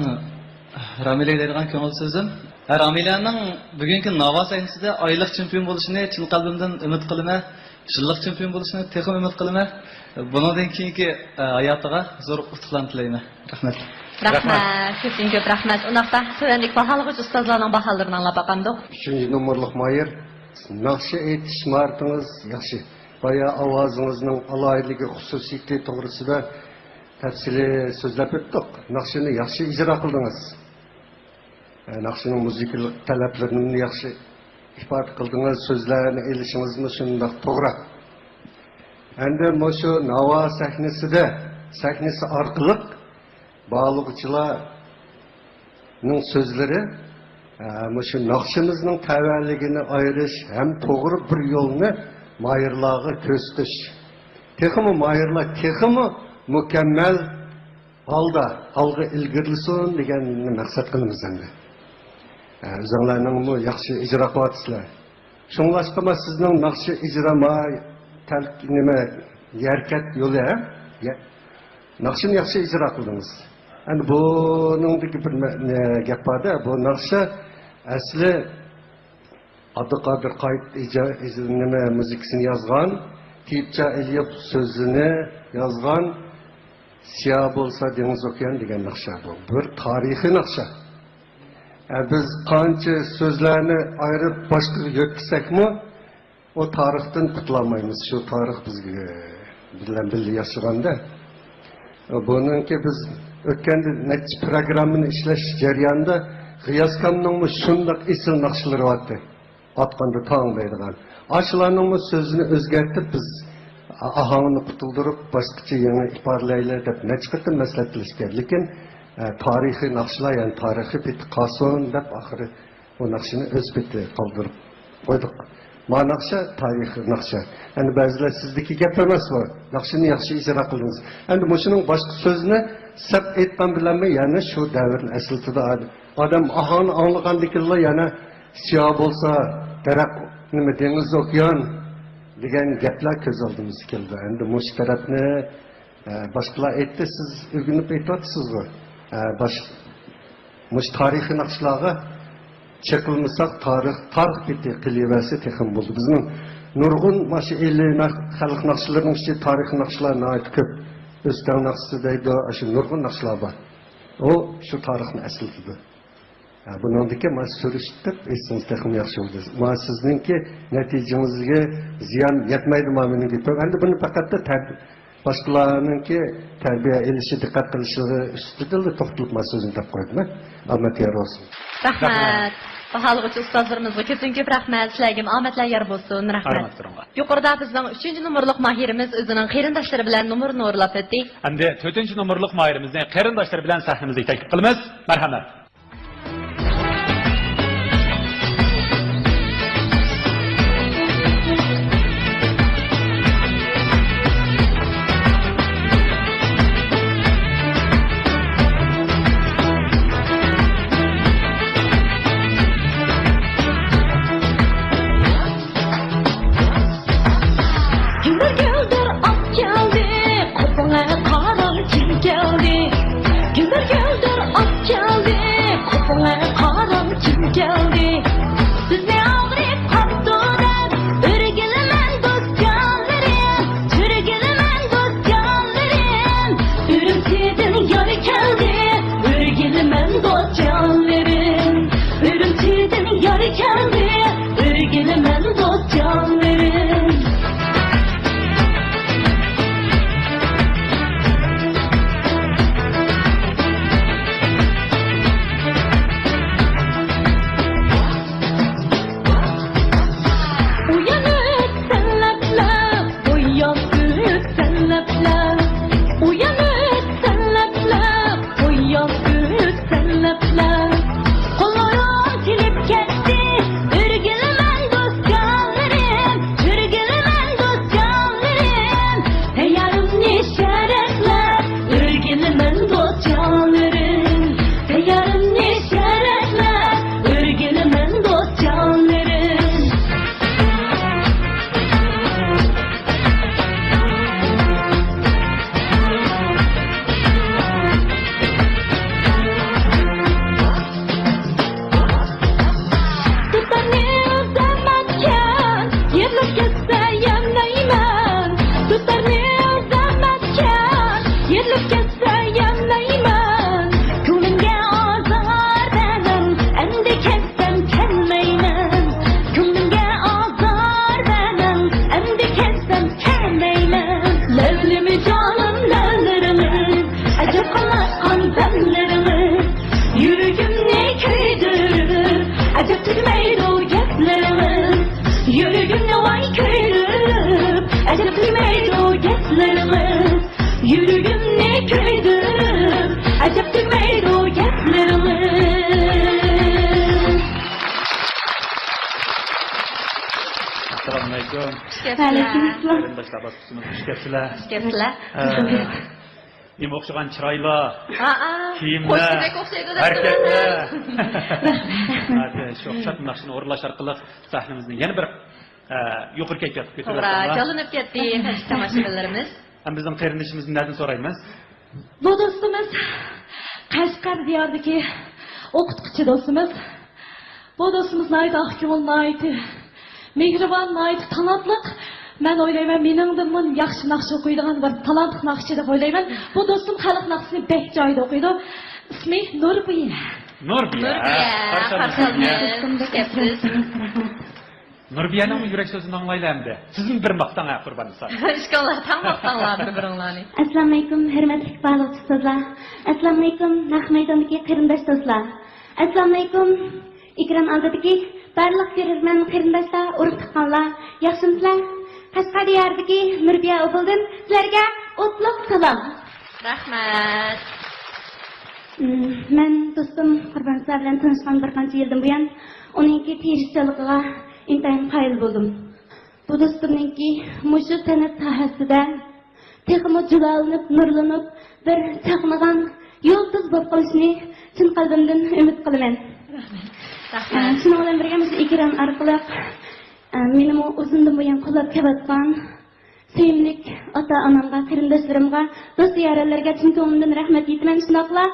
رامىلەگە دەيدىغان كۆڭۈل سۆزۈم. ھە، رامىلەنىڭ بۈگۈنكى ناۋا سەھنىسىدە ئايلىق چېمپىيون بولۇشىنى چىن قەلبىمدىن ئۈمىد قىلىمەن. يىللىق چېمپىيون بولۇشىنى تېخىمۇ ئۈمىد قىلىمەن. بۇنىڭدىن كېيىنكى، ئە، ھاياتىغا زور ئۇتۇقلارنى تىلەيمەن. رەھمەت. رەھمەت. رەھمەت. كۆپتىن كۆپ رەھمەت. ئۇنداقتا تۆۋەندىكى باھالىغۇچى ئۇستازلارنىڭ باھالىرىنى ئاڭلاپ باقامدۇق؟ ئۈچىنچى نومۇرلۇق ماھىر، ناخشا ئېيتىش ماھارىتىڭىز ياخشى. بايا ئاۋازىڭىزنىڭ ئالاھىدىلىكى، خۇسۇسىيىتى توغرىسىدا تەپسىلىي سۆزلەپ ئۆتتۇق. ناخشىنى ياخشى ئىجرا قىلدىڭىز. ئە، ناخشىنىڭ مۇزىكىلىق تەلەپلىرىنى ياخشى ئىپادە قىلدىڭىز، سۆزلەرنى ئېلىشىڭىزمۇ شۇنداق توغرا. ئەمدى مۇشۇ ناۋا سەھنىسىدە، سەھنىسى ئارقىلىق باھالىغۇچىلارنىڭ سۆزلىرى، ئە، مۇشۇ ناخشىمىزنىڭ تەۋەلىكىنى ئايرىش ھەم توغرا بىر يولنى ماھىرلارغا كۆرسىتىش. تېخىمۇ ماھىرلار تېخىمۇ مۇكەممەل ھالدا ئالغا ئىلگىرىلىسۇن دېگەننى مەقسەت قىلىمىز ئەمدى. ئە، ئۆزۈڭلارنىڭمۇ ياخشى ئىجرا قىلىۋاتىسىلەر. شۇڭلاشقىمۇ سىزنىڭ ناخشا ئىجرا ما-، تەل-، نېمە، ھەرىكەت يولى، ھە؟ يە-، ناخشىنى ياخشى ئىجرا قىلدىڭىز. ئەمدى بۇنىڭدىكى بىر مە-، نە-، گەپ بار-دە، بۇ ناخشا ئەسلى ئابدۇقادىر قايىت ئىجا-، ئىج-، نېمە، مۇزىكىسىنى يازغان، تېيىپچا ئېلىيېف سۆزىنى يازغان، سىياھ بولسا دېڭىز ئوكيان دېگەن ناخشا بۇ. بىر تارىخىي ناخشا. ئە، بىز قانچە سۆزلەرنى ئايرىپ باشقىغا يۆتكىسەكمۇ، ئۇ تارىختىن قۇتۇلالمايمىز. شۇ تارىخ بىزگە بىلەن بىللە ياشىغاندا. بۇنىڭكى بىز ئۆتكەندە نەچچە پىروگراممىنى ئىشلەش جەريانىدا غىياسكامنىڭمۇ شۇنداق ئېسىل ناخشىلىرى بارتى. ئاتقاندا تاڭ دەيدىغان. ئاشۇلارنىڭمۇ سۆزىنى ئۆزگەرتىپ، بىز ئاھاڭنى قۇتۇلدۇرۇپ، باشقىچە يېڭى ئىپادىلەيلى دەپ نەچچە قېتىم مەسلىھەتلەشكەن. لېكىن، ئە، تارىخىي ناخشىلار، يەنى تارىخىي پېتى قالسۇن دەپ، ئاخىرى ئۇ ناخشىنى ئۆز پېتى قالدۇرۇپ قويدۇق. ما ناخشا تارىخىي ناخشا. ئەمدى بەزىلەر سىزدىكى گەپ ئەمەس بۇ. ناخشىنى ياخشى ئىجرا قىلدىڭىز. ئەمدى مۇشۇنىڭ باشقا سۆزىنى سەپ ئېيتقان بىلەنمۇ يەنە شۇ دەۋرنى ئەسلىتىدۇ. ئادەم ئاھاڭنى ئاڭلىغاندىكىنلا يەنە سىياھ بولسا دەرەخ، نېمە، دېڭىز، ئوكيان دېگەن گەپلەر كۆز ئالدىمىزغا كېلىدۇ. ئەمدى مۇشۇ تەرەپنى، ئە، باشقىلار ئېيتتى، سىز ئۆگىنىپ ئېيتىۋاتىسىزغۇ. ئە، باش-، مۇشۇ تارىخىي ناخشىلارغا چېقىلمىساق، تارىخ، تارىخ پېتى قېلىۋەرسە تېخىمۇ بولىدۇ. بىزنىڭ نۇرغۇن ماشۇ ئىلى ناخ-، خەلق ناخشىلىرىنىڭ ئىچىدە تارىخىي ناخشىلار ناھايىتى كۆپ. ئۆستەڭ ناخشىسى دەيدۇ، ئاشۇ نۇرغۇن ناخشىلار بار. ئۇ شۇ تارىخنى ئەسلىتىدۇ. ھە، بۇنىڭدىكى مانا سۈرۈشتۈرۈپ ئېيتسىڭىز تېخىمۇ ياخشى بولىدۇ. مانا سىزنىڭكى نەتىجىڭىزگە زىيان يەتمەيدۇ، مانا مېنىڭ گېپىم. ئەمدى بۇنى پەقەتلا تەر-، باشقىلارنىڭكى تەربىيە ئېلىشى، دىققەت قىلىشلىقى ئۈستىدىلا توختىلىپ مانا سۆزنى دەپ قويدۇم. ئامەت يار بولسۇن. رەھمەت. باھالىغۇچى ئۇستازلىرىمىزغا كۆپتىن كۆپ رەھمەت. سىلەرگىمۇ ئامەتلەر يار بولسۇن. رەھمەت. ئارىماپ تۇرۇڭلار. يۇقىرىدا بىزنىڭ ئۈچىنچى نومۇرلۇق ماھىرىمىز ئۆزىنىڭ قېرىنداشلىرى بىلەن نومۇرنى ئورلاپ ئۆتتى. ئەمدى تۆتىنچى نومۇرلۇق ماھىرىمىزنى قېرىنداشلىرى بىلەن سەھنىمىزگە تەكلىپ قىلىمىز. مەرھەمەت. گۈلدۈر گۈلدۈر ئات كەلدى، قوپۇڭە قاراڭ كىم كەلدى. گۈلدۈر گۈلدۈر ئات كەلدى، قوپۇڭە قاراڭ كىم كەلدى. سىزنى ئاغرىپ قاپتۇ دەپ، ئۆرگىلىمەن دوست جانلىرىم، ئۆرگىلىمەن دوست جانلىرىم. ئۈرۈمچىدىن يار كەلدى، ئۆرگىلىمەن دوست جانلىرىم. ئۈرۈمچىدىن يار كەلدى، ئۆرگىلىمەن دوست جانلىرىم. ۋەئەلەيكۇم ئەسسالام. قېرىنداشلار، باسقۇچىمىزغا خۇش كەپسىلەر. خۇش كەپسىلەر. ئە، نېمە ئوخشىغان چىرايلار، ھا، ھا. كىيىملەر، خوش بېزەك ئوخشايدۇ دەپ ھەرىكەتلەر. ھە، شۇ ئوخشاپ ناخشىنى ئورۇنلاش ئارقىلىق سەھنىمىزنى يەنە بىر، ئە، يۇقىرى كەيپىياتقا توغرا، كۆتۈرۈۋەتسەڭلار. جانلىنىپ كەتتى، تاماشىبىنلىرىمىز. ئەمدى بىزنىڭ قېرىندىشىمىزنى نەدىن سورايمىز؟ بۇ دوستىمىز قەشقەر دىيارىدىكى ئوقۇتقۇچى دوستىمىز. بۇ دوستىمىز ناھايىتى ئاق كۆڭۈل، ناھايىتى مېھرىبان، ناھايىتى تالانتلىق. مەن ئويلايمەن، مېنىڭدىنمۇ ياخشى ناخشا ئوقۇيدىغان بىر تالانتلىق ناخشىچى دەپ ئويلايمەن. بۇ دوستۇم خەلق ناخشىسىنى بەك جايىدا ئوقۇيدۇ. ئىسمى نۇربىيە. نۇربىيە. نۇربىيە. قارشى ئالىمىز. قارشى ئالىمىز. نۇربىيە. كەپسىز. نۇربىيەنىڭ يۈرەك سۆزىنى ئاڭلايلى ئەمدى. سىزمۇ بىر ماختاڭ، ھە، قۇربان نىسا. ئىشقىللا، تاڭ ماختاڭلار بىر-بىرىڭلارنى. ئەسسالامۇئەلەيكۇم، ھۆرمەتلىك بارلىق ئۇستازلار. ئەسسالامۇئەلەيكۇم، نەق مەيداندىكى قېرىنداش دوستلار. ئەسسالامۇئەلەيكۇم، ئېكران ئالدىدىكى بارلىق كۆرۈرمەن قېرىنداشلار، ئۇرۇق تۇغقانلار. ياخشىمۇسىلەر؟ قەشقەر دىيارىدىكى نۇربىيە ئوبۇلدىن سىلەرگە ئوتلۇق سالام. رەھمەت. مم، مەن دوستۇم قۇربان نىسا بىلەن تونۇشقان بىر قانچە يىلدىن بۇيان ئۇنىڭكى تىرىشچانلىقىغا ئىنتايىن قايىل بولدۇم. بۇ دوستۇمنىڭكى مۇشۇ سەنئەت ساھەسىدە تېخىمۇ جۇلالىنىپ، نۇرلىنىپ، بىر چاقنىغان يۇلتۇز بولۇپ قېلىشىنى چىن قەلبىمدىن ئۈمىد قىلىمەن. رەھمەت. ئە، شۇنىڭ بىلەن بىرگە، مۇشۇ ئېكران ئارقىلىق، ئە، مېنىمۇ ئۇزۇندىن بۇيان قوللاپ كېلىۋاتقان سۆيۈملۈك ئاتا-ئانامغا، قېرىنداشلىرىمغا، دوست-يارەنلەرگە چىن كۆڭلۈمدىن رەھمەت ئېيتىمەن. شۇنداقلا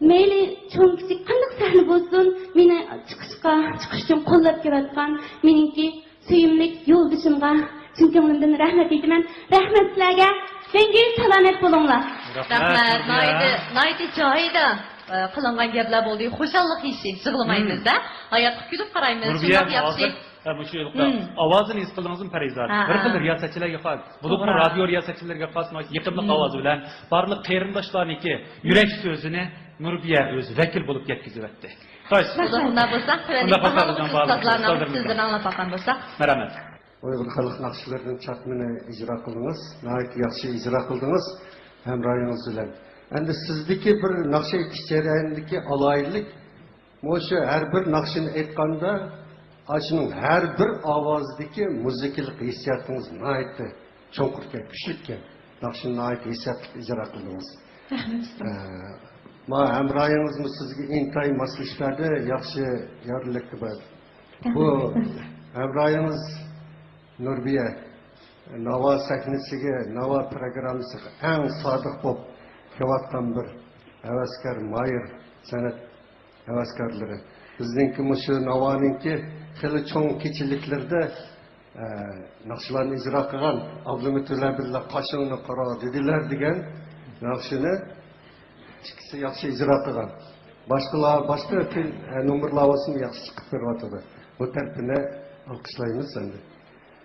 مەيلى چوڭ-كىچىك قانداق سەھنە بولسۇن، مېنى چىقىشقا، چىقىش ئۈچۈن قوللاپ كېلىۋاتقان مېنىڭكى سۆيۈملۈك يولدىشىمغا چىن كۆڭلۈمدىن رەھمەت ئېيتىمەن. رەھمەت سىلەرگە. مەڭگۈ سالامەت بولۇڭلار. رەھمەت، رەھمەت. نۇربىيە. ناھايىتى، ناھايىتى جايىدا، ئە، قىلىنغان گەپلەر بولدى. خۇشاللىق ھېسسى، يىغلىمايمىز-دە. ھاياتقا كۈلۈپ قارايمىز. نۇربىيە، شۇنداق ياخشى. ھازىر، ئە، مۇشۇ يىلقى ئاۋازىنى ھېس قىلدىڭىزمۇ، پەرىزات؟ ھە، بىر خىل رىياسەتچىلەرگە خاس. بولۇپمۇ رادىيو رىياسەتچىلىرىگە خاس، مۇشۇ يېقىملىق ئاۋازى بىلەن بارلىق قېرىنداشلارنىڭكى يۈرەك سۆزىنى نۇربىيە ئۆزى ۋەكىل بولۇپ يەتكۈزۈۋەتتى. خوش. ئۇنداق بولسا، تۆۋەندىكى باھالىق ئۇستازلارنىڭ سۆزلىرىنى ئاڭلاپ باققان بولساق. مەرھەمەت. ئۇيغۇر خەلق ناخشىلىرىدىن چاتمىنى ئىجرا قىلدىڭىز. ناھايىتى ياخشى ئىجرا قىلدىڭىز ھەمراھىڭىز بىلەن. ئەمدى سىزدىكى بىر ناخشا ئېيتىش جەريانىدىكى ئالاھىدىلىك، مۇشۇ ھەر بىر ناخشىنى ئېيتقاندا، ئاشۇنىڭ ھەر بىر ئاۋازىدىكى مۇزىكىلىق ھېسسىياتىڭىز ناھايىتى چوڭقۇركەن، كۈچلۈككەن. ناخشىنى ناھايىتى ھېسسىياتلىق ئىجرا قىلدىڭىز. رەھمەت، ئۇستاز. ئە، ما ھەمراھىڭىزمۇ سىزگە ئىنتايىن ماسلىشىپ بەردى، ياخشى يارلىق بار. بۇ ھەمراھىڭىز نۇربىيە ناۋا سەھنىسىگە، ناۋا پىروگراممىسىغا ئەڭ سادىق بولۇپ كېلىۋاتقان بىر ھەۋەسكار، ماھىر سەنئەت ھەۋەسكارلىرى. بىزنىڭكى مۇشۇ ناۋانىڭكى خېلى چوڭ كېچىلىكلىرىدە، ئە، ناخشىلارنى ئىجرا قىلغان، ئابلىمىت بىلەن بىللە قاشىڭنى قارا دېدىلەر دېگەن ناخشىنى ئىككىسى ياخشى ئىجرا قىلغان. باشقىلار، باشقا، ئە، نومۇرلار بولسىمۇ ياخشى چىقىپ بېرىۋاتىدۇ. بۇ تەرىپىنى ئالقىشلايمىز ئەمدى.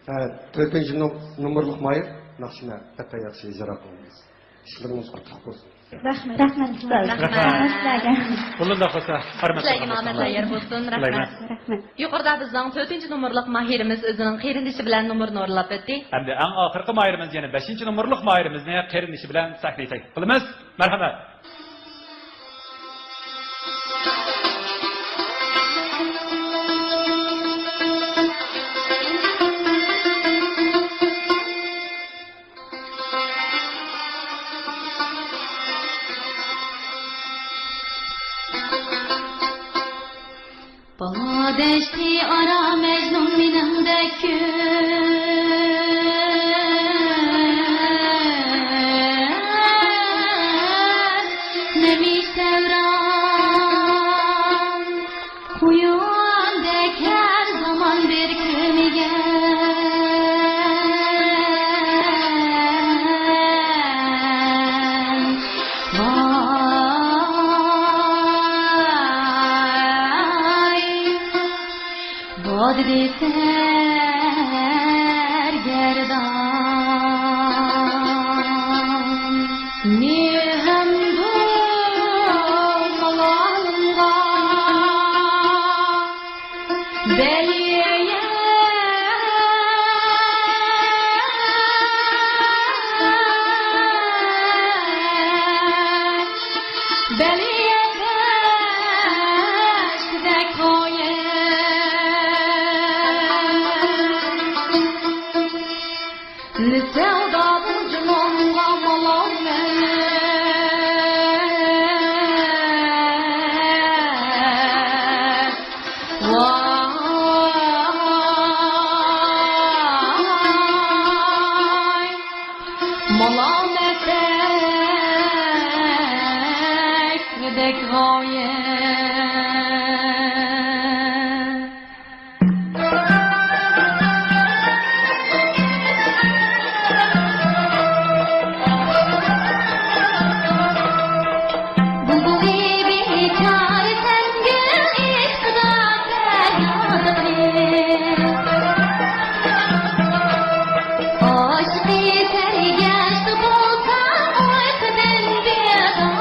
ئە، تۆتىنچى نوم-، نومۇرلۇق ماھىر ناخشىنى ھەقىقەتەن ياخشى ئىجرا قىلدىڭىز. ئىشلىرىڭىز قۇتلۇق بولسۇن. رەھمەت. رەھمەت، ئۇستاز. رەھمەت. رەھمەت سىلەرگە. بولدى، خوسا. ھۆرمەتلىك سىلەرگە ئامەتلەر يار بولسۇن. رەھمەت. رەھمەت. يۇقىرىدا بىزنىڭ تۆتىنچى نومۇرلۇق ماھىرىمىز ئۆزىنىڭ قېرىندىشى بىلەن نومۇرنى ئورۇنلاپ ئۆتتى. ئەمدى ئەڭ ئاخىرقى ماھىرىمىز، يەنى بەشىنچى نومۇرلۇق ماھىرىمىزنى قېرىندىشى بىلەن سەھنىگە تەكلىپ قىلىمىز. مەرھەمەت. باھادەشتى ئارا مەجنۇن مېنىڭدەك كۆز، نەمىش دەۋران قۇيۇندەك ھەر زامان بىر كۆمگەن. ۋاي، بادىدى سەرگەردان، مېھىم دومىلالىمغا بەل يېيىش، بەل يېيىشتەك قويۇپ. يۈكسەك غايە. بۇلبۇلى بىچارە سەنگە ئىشقىدا پەريادىغىنى. ئاشىقى سەرگەشتە بولسا ئۇيقۇدىن بىئارام.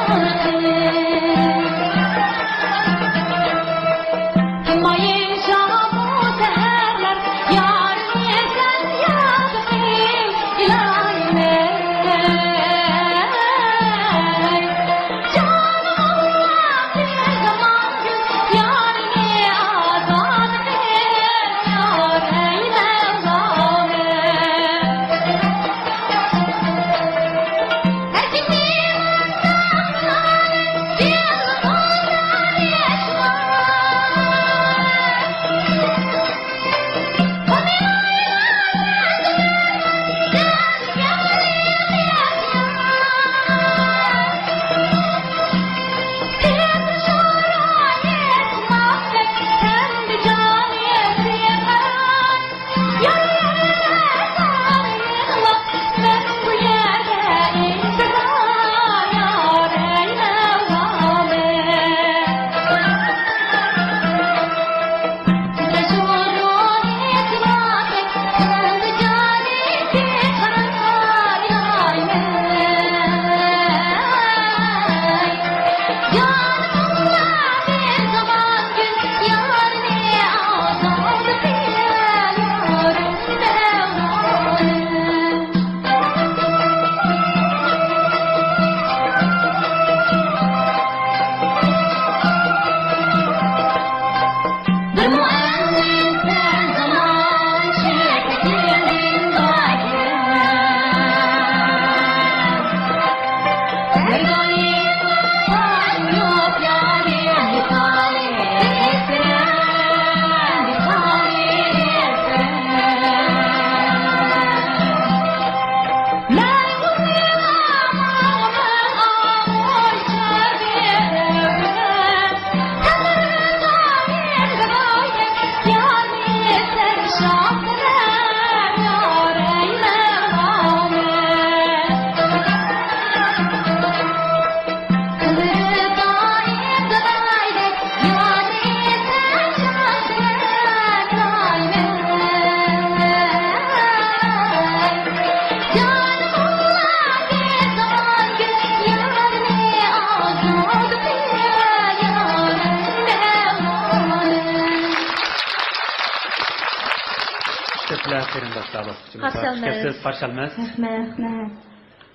كۆپلەپ قېرىنداشلار، قارشى ئالىمىز. كەپسىز، قارشى ئالىمىز. رەھمەت، رەھمەت.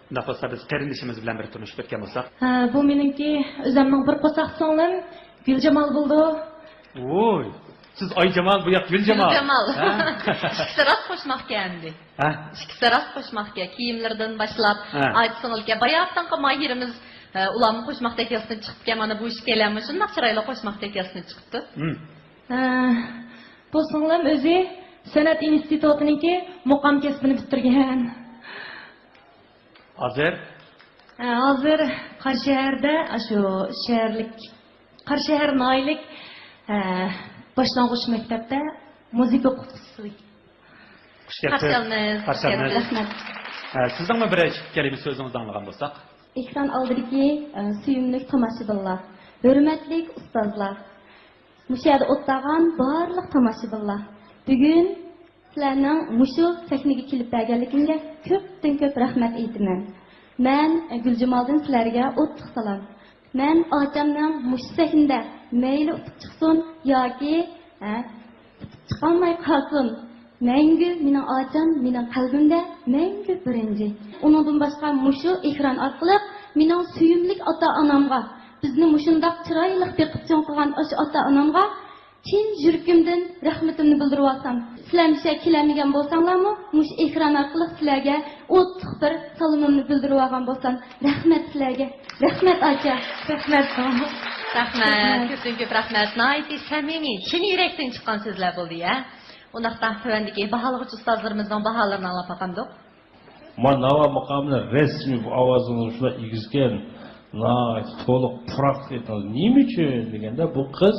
ئۇنداق بولسا، بىز قېرىندىشىمىز بىلەن بىر تونۇشۇپ ئۆتكەن بولساق. ھە، بۇ مېنىڭكى ئۆزەمنىڭ بىر قورساق سىڭلىم، گۈلجامال بولىدۇ. ۋوي، سىز ئايجامال، بۇ ياق گۈلجامال. گۈلجامال. ھە؟ ئىككىسى راست قوشماقكەن ئەمدى. ھە؟ ئىككىسى راست قوشماقكەن. كىيىملىرىدىن باشلاپ، ھە. ئايتسىڭىزكەن، باياتىنقى ماھىرىمىز، ئە، ئۇلارمۇ قوشماق تەكلىپىنى چىقىپكەن. مانا بۇ ئىككىيلەنمۇ شۇنداق چىرايلىق قوشماق تەكلىپىنى چىقىپتۇ. ھىم. ئە، بۇ سىڭلىم ئۆزى سەنئەت ئىنستىتۇتىنىڭكى مۇقام كەسپىنى پۈتتۈرگەن. ھازىر؟ ئە، ھازىر قاراشەھەردە، ئاشۇ شەھەرلىك، قاراشەھەر ناھىيەلىك، ئە، باشلانغۇچ مەكتەپتە مۇزىكا ئوقۇتقۇچىسى. خۇش كەپسىز. قارشى ئالىمىز. قارشى ئالىمىز. رەھمەت. ئە، سىزنىڭمۇ بىرەر ئىككى كەلىمە سۆزىڭىزنى ئاڭلىغان بولساق. ئېكران ئالدىدىكى، ئە، سۆيۈملۈك تاماشىبىنلار، ھۆرمەتلىك ئۇستازلار، مۇشۇ يەردە ئولتۇرغان بارلىق تاماشىبىنلار، بۈگۈن سىلەرنىڭ مۇشۇ سەھنىگە كېلىپ بەرگەنلىكىڭگە كۆپتىن كۆپ رەھمەت ئېيتىمەن. مەن گۈلجامالدىن سىلەرگە ئوتلۇق سالام. مەن ئاچامنىڭ مۇشۇ سەھنىدە مەيلى ئۇتۇپ چىقسۇن ياكى، ھە، ئۇتۇپ چىقالماي قالسۇن، مەڭگۈ مېنىڭ ئاچام مېنىڭ قەلبىمدە مەڭگۈ بىرىنچى. ئۇنىڭدىن باشقا مۇشۇ ئېكران ئارقىلىق مېنىڭ سۆيۈملۈك ئاتا-ئانامغا، بىزنى مۇشۇنداق چىرايلىق بېقىپ چوڭ قىلغان ئاشۇ ئاتا-ئانامغا چىن يۈرىكىمدىن رەھمىتىمنى بىلدۈرۈۋالسام، سىلەر مۇشۇ يەرگە كېلەلمىگەن بولساڭلارمۇ، مۇشۇ ئېكران ئارقىلىق سىلەرگە ئوتلۇق بىر سالىمىمنى بىلدۈرۈۋالغان بولسام، رەھمەت سىلەرگە. رەھمەت، ئاچا. رەھمەت. رەھمەت، كۆپتىن كۆپ رەھمەت. ناھايىتى سەمىمىي، چىن يۈرەكتىن چىققان سۆزلەر بولدى، ھە. ئۇنداقتا تۆۋەندىكى باھالىغۇچى ئۇستازلىرىمىزنىڭ باھالىرىنى ئاڭلاپ باقامدۇق؟ مانا ناۋا مۇقامىنى رەسمىي بۇ ئاۋازىڭىز شۇنداق ئېگىزكەن. ناھايىتى تولۇق پۇراق ئېيتىڭىز. نېمە ئۈچۈن دېگەندە، بۇ قىز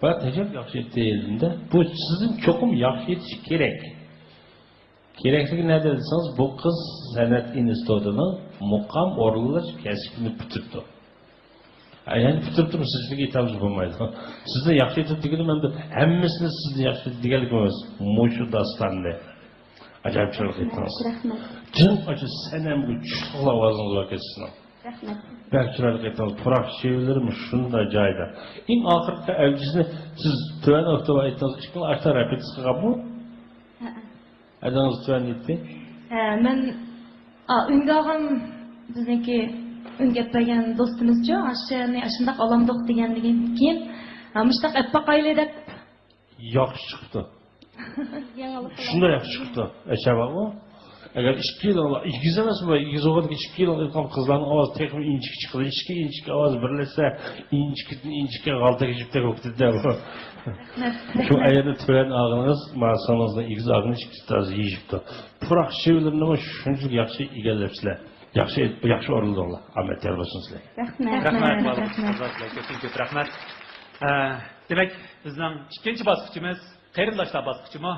بەك ئەجەب ياخشى ئېيتتى دېدىمدە. بۇ سىزدىن چوقۇم ياخشى ئېيتىشى كېرەك. كېرەكلىكى نەدە دېسىڭىز، بۇ قىز سەنئەت ئىنستىتۇتىنىڭ مۇقام ئورۇنلاش كەسپىنى پۈتتۈرۈپتۇ. ئە، يەنە پۈتتۈرۈپتۇمۇ، سىزنىڭكى ئېيتامىز بولمايدۇ. سىزنى ياخشى ئېيتىپ دېگىنىم، ئەمدى ھەممىسىنى سىزنى ياخشى ئېيتىپ دېگەنلىكىم ئەمەس. مۇشۇ داستاننى ئاجايىپ چىرايلىق ئېيتتىڭىز. رەھمەت. جىق ئاشۇ سەنەمگە چۈشلۈك ئاۋازىڭىز باركەن سىزنىڭ. رەھمەت. بەك چىرايلىق ئېيتتىڭىز. پۇراق شېۋىلىرىمۇ شۇنداق جايىدا. ئەڭ ئاخىرقى ئەۋجىسىنى سىز تۆۋەن ئوكتاۋا ئېيتتىڭىز. ئىككىڭلار ئاشۇنداق رېپېتىتسىيە قىلغانمۇ؟ ھەئە. ئادىڭىز تۆۋەن ئېيتتى. ھە، مەن، ئا، ئۈنگە ئالغان، بىزنىڭكى ئۈنگە ئەپ بەرگەن دوستىمىزچۇ، ئاشۇنى ئاشۇنداق ئالامدۇق دېگەندىن كېيىن، ئا، مۇشۇنداق ئەپ باقايلى دەپ. ياخشى چىقىپتۇ. يېڭىلىق. شۇنداق ياخشى چىقىپتۇ. ئەشەبا ئۇ. ئەگەر ئىككى يىل ئىگىز ئەمەسمۇ، ئىگىز بولغاندىكىن ئىككى يىل ئېيتقان قىزلارنىڭ ئاۋازى تېخىمۇ ئىنچىكە چىقىدۇ. ئىككى ئىنچىكە ئاۋاز بىرلەشسە، ئىنچىكىدىن ئىنچىكە غالتەك جىپتەك بولۇپ كېتىدۇ. شۇ ئايەردە تۆۋەن ئالغىنىڭىز، ما سىڭلىڭىزنىڭ ئىگىز ئالغىنى ئىككىسى تازا يېيىشىپتۇ. پۇراق شېۋىلىرىنىمۇ شۇنچىلىك ياخشى ئىگىلەپسىلەر. ياخشى، ياخشى ئورۇنلىدىڭلار. ئامەت يار بولسۇن سىلەرگە. رەھمەت. رەھمەت، رەھمەت، بالىلار. رەھمەت. سىزگە كۆپتىن كۆپ رەھمەت. ئە، دېمەك، بىزنىڭ ئىككىنچى باسقۇچىمىز قېرىنداشلار باسقۇچىمۇ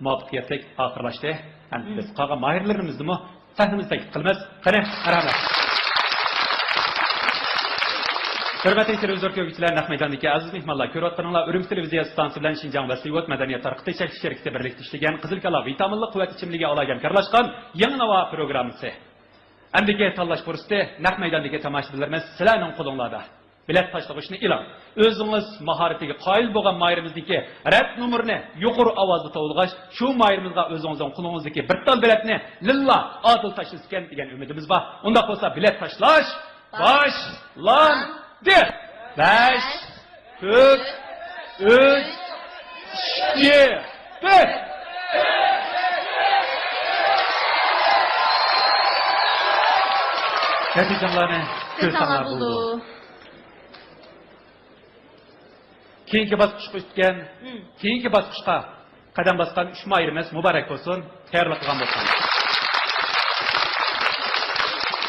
مۇۋەپپەقىيەتلىك ئاخىرلاشتى. ئەمدى بىز قالغان ماھىرلىرىمىزنىمۇ سەھنىمىزدە تەكلىپ قىلىمىز. قېنى، مەرھەمەت. ھۆرمەتلىك تېلېۋىزور كۆرگۈچىلەر، نەق مەيداندىكى ئەزىز مېھمانلار، كۆرۈۋاتقىنىڭلار ئۈرۈمچى تېلېۋىزىيە ئىستانسىسى بىلەن شىنجاڭ ۋەسلىۋوت مەدەنىيەت تارقىتىش چەكلىك شىركىتى بىرلىكتە ئىشلىگەن قىزىل كالا ۋىتامىنلىق قۇۋۋەت ئىچىملىكى ئالاھىدە ھەمكارلاشقان يېڭى ناۋا پروگراممىسى. ئەمدىكى تاللاش پۇرسىتى نەق مەيداندىكى تاماشىبىنلىرىمىز سىلەرنىڭ قولۇڭلاردا. بېلەت تاشلىغۇچنى ئېلىڭ. ئۆزىڭىز ماھارىتىگە قايىل بولغان ماھىرىمىزنىڭكى رەت نومۇرىنى يۇقىرى ئاۋازدا توۋلىغاچ، شۇ ماھىرىمىزغا ئۆزىڭىزنىڭ قولىڭىزدىكى بىر تال بېلەتنى لىللا ئادىل تاشلىسىكەن دېگەن ئۈمىدىمىز بار. ئۇنداق بولسا بېلەت تاشلاش باشلاندى. بەش، تۆت، ئۈچ، ئىككى، بىر. نەتىجەڭلارنى كۆرسەڭلار بولىدۇ. كېيىنكى باسقۇچقا ئۆتكەن، مم. كېيىنكى باسقۇچقا قەدەم باسقان ئۈچ ماھىرىمىز مۇبارەك بولسۇن، تەييارلىق قىلغان بولساڭلار.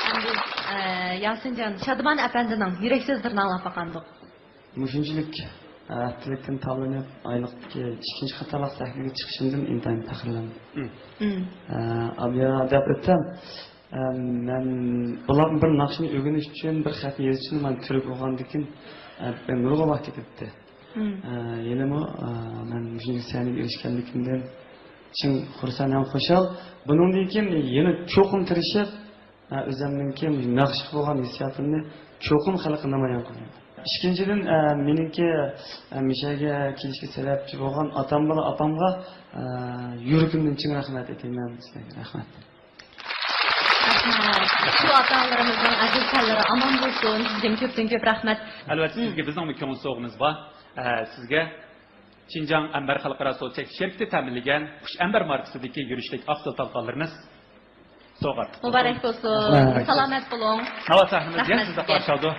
ئەمدى، ئە، ياسىنجان شادىمان ئەپەندىنىڭ يۈرەك سۆزلىرىنى ئاڭلاپ باقامدۇق. مۇشۇنچىلىك، ئە، ھەپتىلىكتىن تاللىنىپ، ئايلىقتىكى ئىككىنچى قاتارلىق سەھنىگە چىقىشىمدىن ئىنتايىن پەخىرلەندىم. مم. مم. ئە، ئابىيا دەپ ئۆتسەم، ئە، مەن بۇلار بىر ناخشىنى ئۆگىنىش ئۈچۈن، بىر خەتنى يېزىش ئۈچۈن مانا تۈرك ئوقۇغاندىكىن، ئە، بەك نۇرغۇن ۋاقىت كېتىپتى. مم. ئە، يەنىمۇ، ئە، مەن مۇشۇ سەھنىگە ئېرىشكەنلىكىمدىن چىن خۇرسەن ھەم خۇشال. بۇنىڭدىن كېيىن يەنە چوقۇم تىرىشىپ، ئە، ئۆزۈمنىڭكى ناخشىغا بولغان ھېسسىياتىمنى چوقۇم خەلققە نامايان قىلىمەن. ئىككىنچىدىن، ئە، مېنىڭكى، ئە، مىشەگە كېلىشكە سەۋەبچى بولغان ئاتام بىلەن ئاپامغا، ئە، يۈرىكىمدىن چىن رەھمەت ئېيتىمەن سىلەرگە. رەھمەت. رەھمەت. شۇ ئاتا-ئانىلىرىمىزنىڭ ئەزىز تەنلىرى ئامان بولسۇن. سىزگىمۇ كۆپتىن كۆپ رەھمەت. ئەلۋەتتە، سىزگە بىزنىڭمۇ كۆڭۈل سوۋغىمىز بار. ئە، سىزگە شىنجاڭ ئەمبەر خەلقئارا سودا چەكلىك شىركىتى تەمىنلىگەن خۇش ئەمبەر ماركىسىدىكى يۈرۈشلۈك ئاقسىل تالقانلىرىمىز سوۋغات. مۇبارەك بولسۇن. رەھمەت. سالامەت بولۇڭ. ناۋا سەھنىمىز يەنە رەھمەت سىزدە سىزگە. قارشى ئالىدۇ.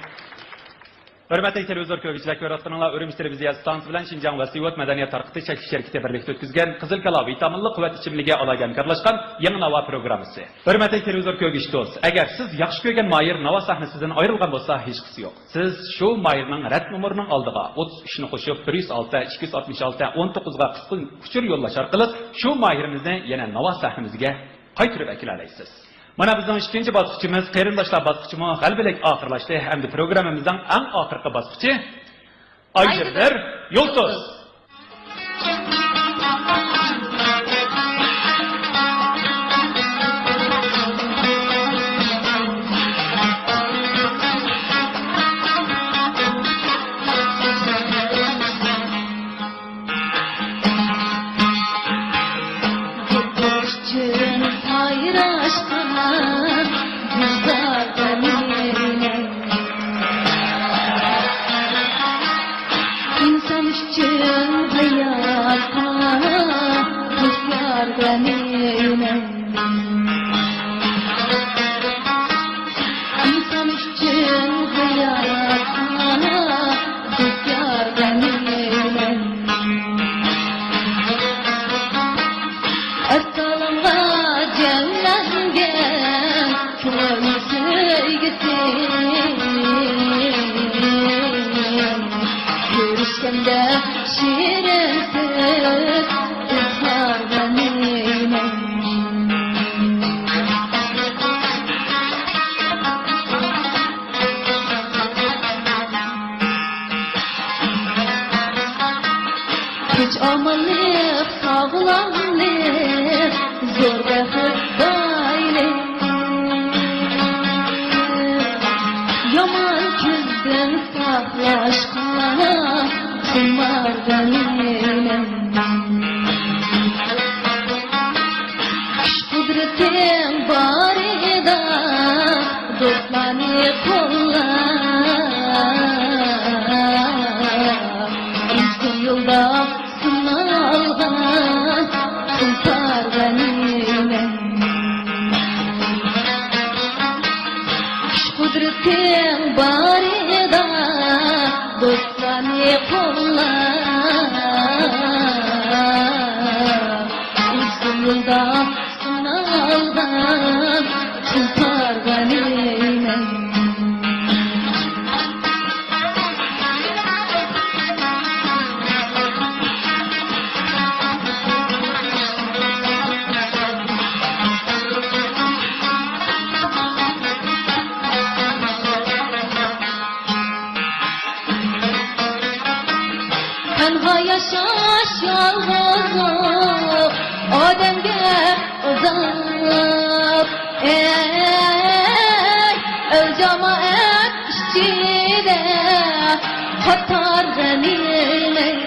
ھۆرمەتلىك تېلېۋىزور كۆرگۈچىلەر، كۆرۈۋاتقىنىڭلار ئۈرۈمچى تېلېۋىزىيە ئىستانسىسى بىلەن شىنجاڭ ۋەسلىۋوت مەدەنىيەت تارقىتىش چەكلىك شىركىتى بىرلىكتە ئۆتكۈزگەن قىزىل كالا ۋىتامىنلىق قۇۋۋەت ئىچىملىكى ئالاھىدە ھەمكارلاشقان يېڭى ناۋا پروگراممىسى. ھۆرمەتلىك تېلېۋىزور كۆرگۈچى دوست، ئەگەر سىز ياخشى كۆرگەن ماھىر ناۋا سەھنىسىدىن ئايرىلغان بولسا، ھېچقىسى يوق. سىز شۇ ماھىرنىڭ رەت نومۇرىنىڭ ئالدىغا ئوتتۇز ئۈچنى قوشۇپ، بىر يۈز ئالتە، ئىككى يۈز ئاتمىش ئالتە، ئون توققۇزغا قىسقا ئۇچۇر يوللاش ئارقىلىق شۇ ماھىرىمىزنى يەنە ناۋا سەھنىمىزگە قايتۇرۇپ ئەكېلەلەيسىز. مانا بىزنىڭ ئىككىنچى باسقۇچىمىز، قېرىنداشلار باسقۇچىمۇ غەلىبىلىك ئاخىرلاشتى. ئەمدى پروگراممىمىزنىڭ ئەڭ ئاخىرقى باسقۇچى، ئايدىن بىر يۇلتۇز. ئۈچۈن سايراشقا گۈلزار ئەمىنەم. ئىنسان ئۈچۈن شېرىن سۆز ئىزھار غېمىمنى. كۈچ-ئامانلىق، ساغلاملىق، زور بەخت، بايلىق. يامان كۈندىن ساقلاشقا خۇمار غېمىم. كۈچ-قۇدرىتىڭ بارىدا دوستلارنى قوللا. ئۇزۇن يولدا سىنالغان خۇمار غېمىم. كۈچ-قۇدرىتىڭ بارىدا دوستلارنى قوللا. ئۇزۇن يولدا سىنالغان خۇمار غېمىم. تەنھا ياشاش يالغۇزلۇق ئادەمگە ئازاب. ئەي، ئەل جامائەت ئىچىدە قاتار غېمىم.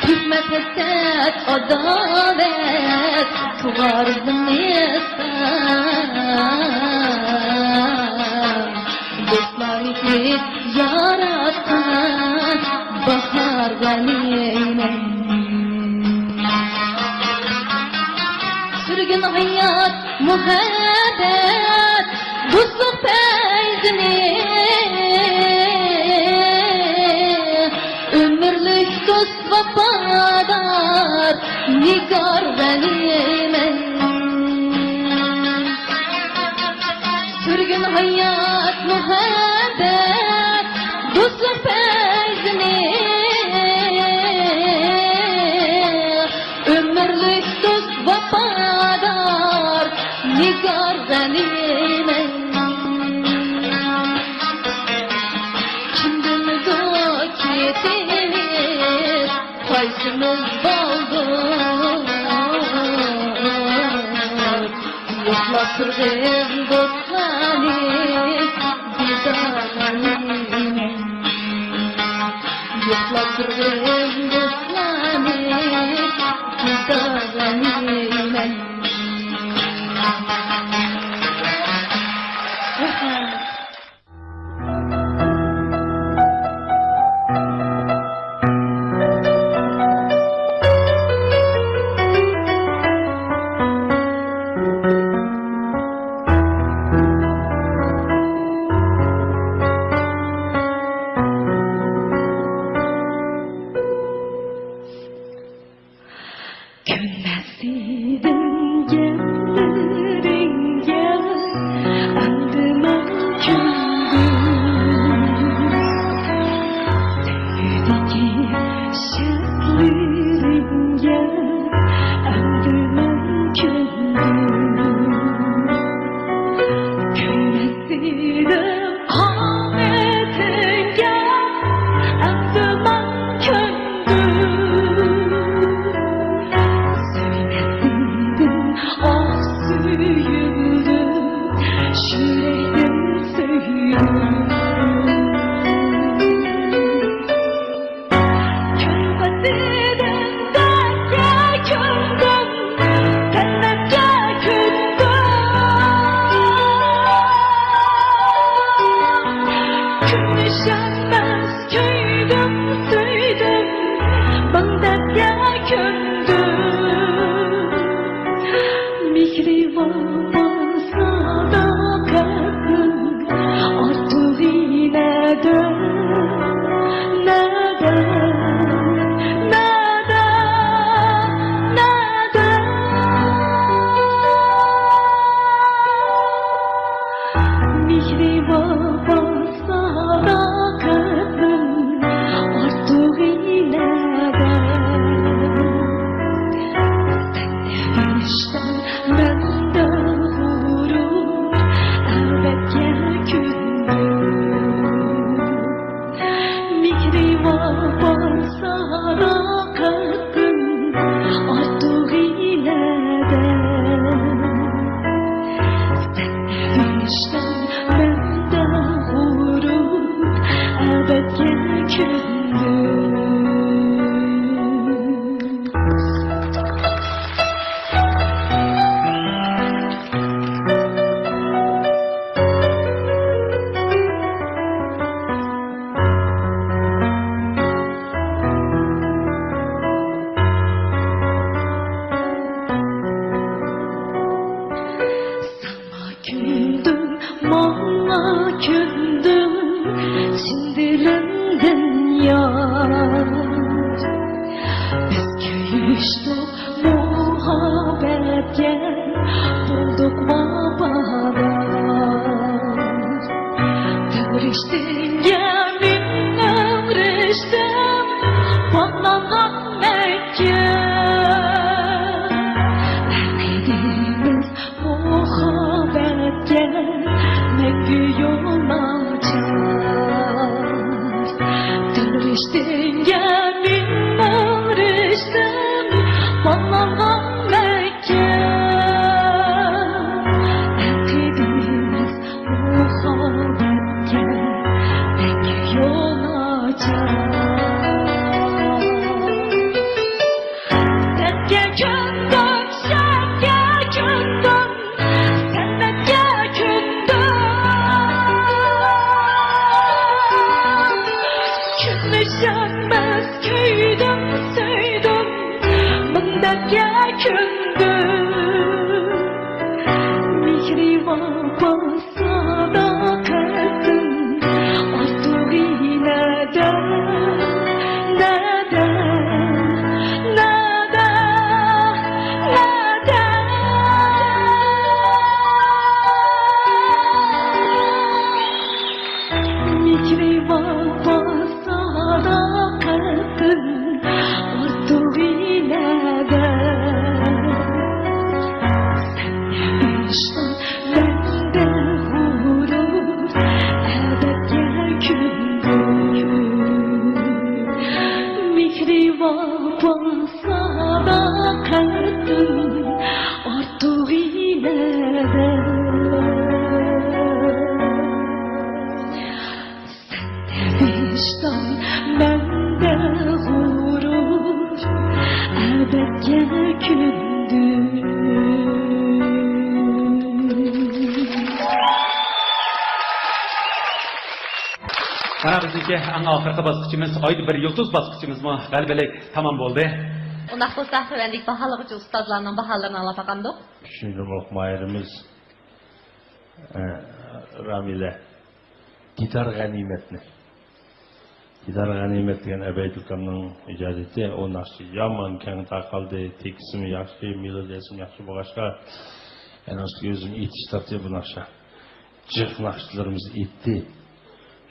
تۈگمەس ھەسەت، ئاداۋەت تۇغار زىمىستان. دوستلارنى ياراتقان باھار غېمىم. سۈرگۈن ھايات، مۇھەببەت، دوستلۇق پەيزىنى، ئۆمۈرلۈك دوست، ۋاپادار نىگار غېمىم. سۈرگۈن ھايات، مۇھەببەت، دوستلۇق پەيزىنى، ئۆمۈرلۈك دوست، ۋاپادار نىگار غېمىم. كىم بىلىدۇ كېتىمىز قايسىمىز بالدۇر؟ يوقلاپ تۇرغىن دوستلارنى، دىدارلارنى. يوقلاپ تۇرغىن دوستلارنى، دىدارلارنى. رەھمەت. كۈندۈم. ساڭا كۈندۈم، ماڭا كۈندۈم، چىن دىلىمدىن يار. بىز كۆيۈشتۇق مۇھەببەتكە، بولدۇق ۋاپادار. تەڭرىشتىنگە مىننەت رىشتەم باغلانغان مەككە. ئەقىدىمىز مۇھەببەتكە مەڭگۈ يول ئاچار. تەڭرىشتىنگە مىننەت رىشتەم باغلانغان مەككە. ئەقىدىمىز مۇھەببەتكە مەڭگۈ يول ئاچار. دەردكە كۆندۈم، شەرتكە كۆندۈم، سەنئەتكە كۆندۈم. كۈنلىشەلمەس كۆيدۈم، سۆيدۈم، مىننەتكە كۆندۈم. مېھرى ۋاپا ساداقەتتىن ئارتۇقى نەدە، نەدە، نەدە، نەدە. مېھرى ۋاپا ساداقەتتىن ئارتۇقى نەدە. سەن بېشىڭ مەندە غۇرۇر، ئەبەدكە كۈندۈم. مېھرى ۋاپا ساداقەتتىن ئارتۇقى نەدە. سەندە ۋىجدان، مەندە غۇرۇر، ئەبەدكە كۈندۈم. مانا بىزنىڭكى ئەڭ ئاخىرقى باسقۇچىمىز، ئايدا بىر يۇلتۇز باسقۇچىمىزمۇ غەلىبىلىك تامام بولدى. ئۇنداق بولسا، تۆۋەندىكى باھالىغۇچى ئۇستازلارنىڭ باھالىرىنى ئاڭلاپ باقامدۇق؟ چۈشىنىملىق ماھىرىمىز، ئە، رامىلە. دىدار غەنىيمەتنى. دىدار غەنىيمەت دېگەن ئەبەيدۇل ئاكامنىڭ ئىجادىيىتى. ئۇ ناخشا يامان كەڭ تارقالدى، تېكىستىمۇ ياخشى، مېلودىيەسىمۇ ياخشى بولغاچقا، ئەنە ئۆزۈم ئېيتىش تارتتى بۇ ناخشا. جىق ناخشىلىرىمىز ئېيتتى.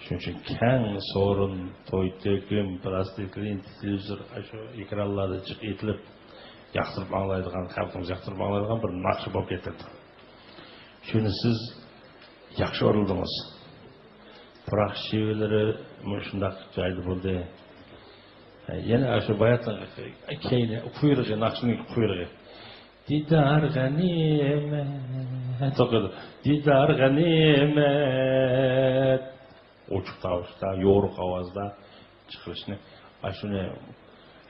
شۇنىڭ ئۈچۈن كەڭ سورۇن، توي تۆكۈن، پىلاستىنكا، تېلېۋىزور، ئاشۇ ئېكرانلاردا جىق ئېيتىلىپ، ياقتۇرۇپ ئاڭلايدىغان، خەلقىمىز ياقتۇرۇپ ئاڭلايدىغان بىر ناخشا بولۇپ كەتتى. شۇنى سىز ياخشى ئورۇندىڭىز. پۇراق شېۋىلىرى مۇشۇنداق جايدا بولدى. يەنە شۇ باياتنىڭ كەينى، قۇيرۇقى، ناخشىنىڭ قۇيرۇقى. دىدار غەنىيمەت، توختىدى. دىدار غەنىيمەت. ئوچۇق تاۋۇشتا، يورۇق ئاۋازدا چىقىرىشنى، ئاشۇنى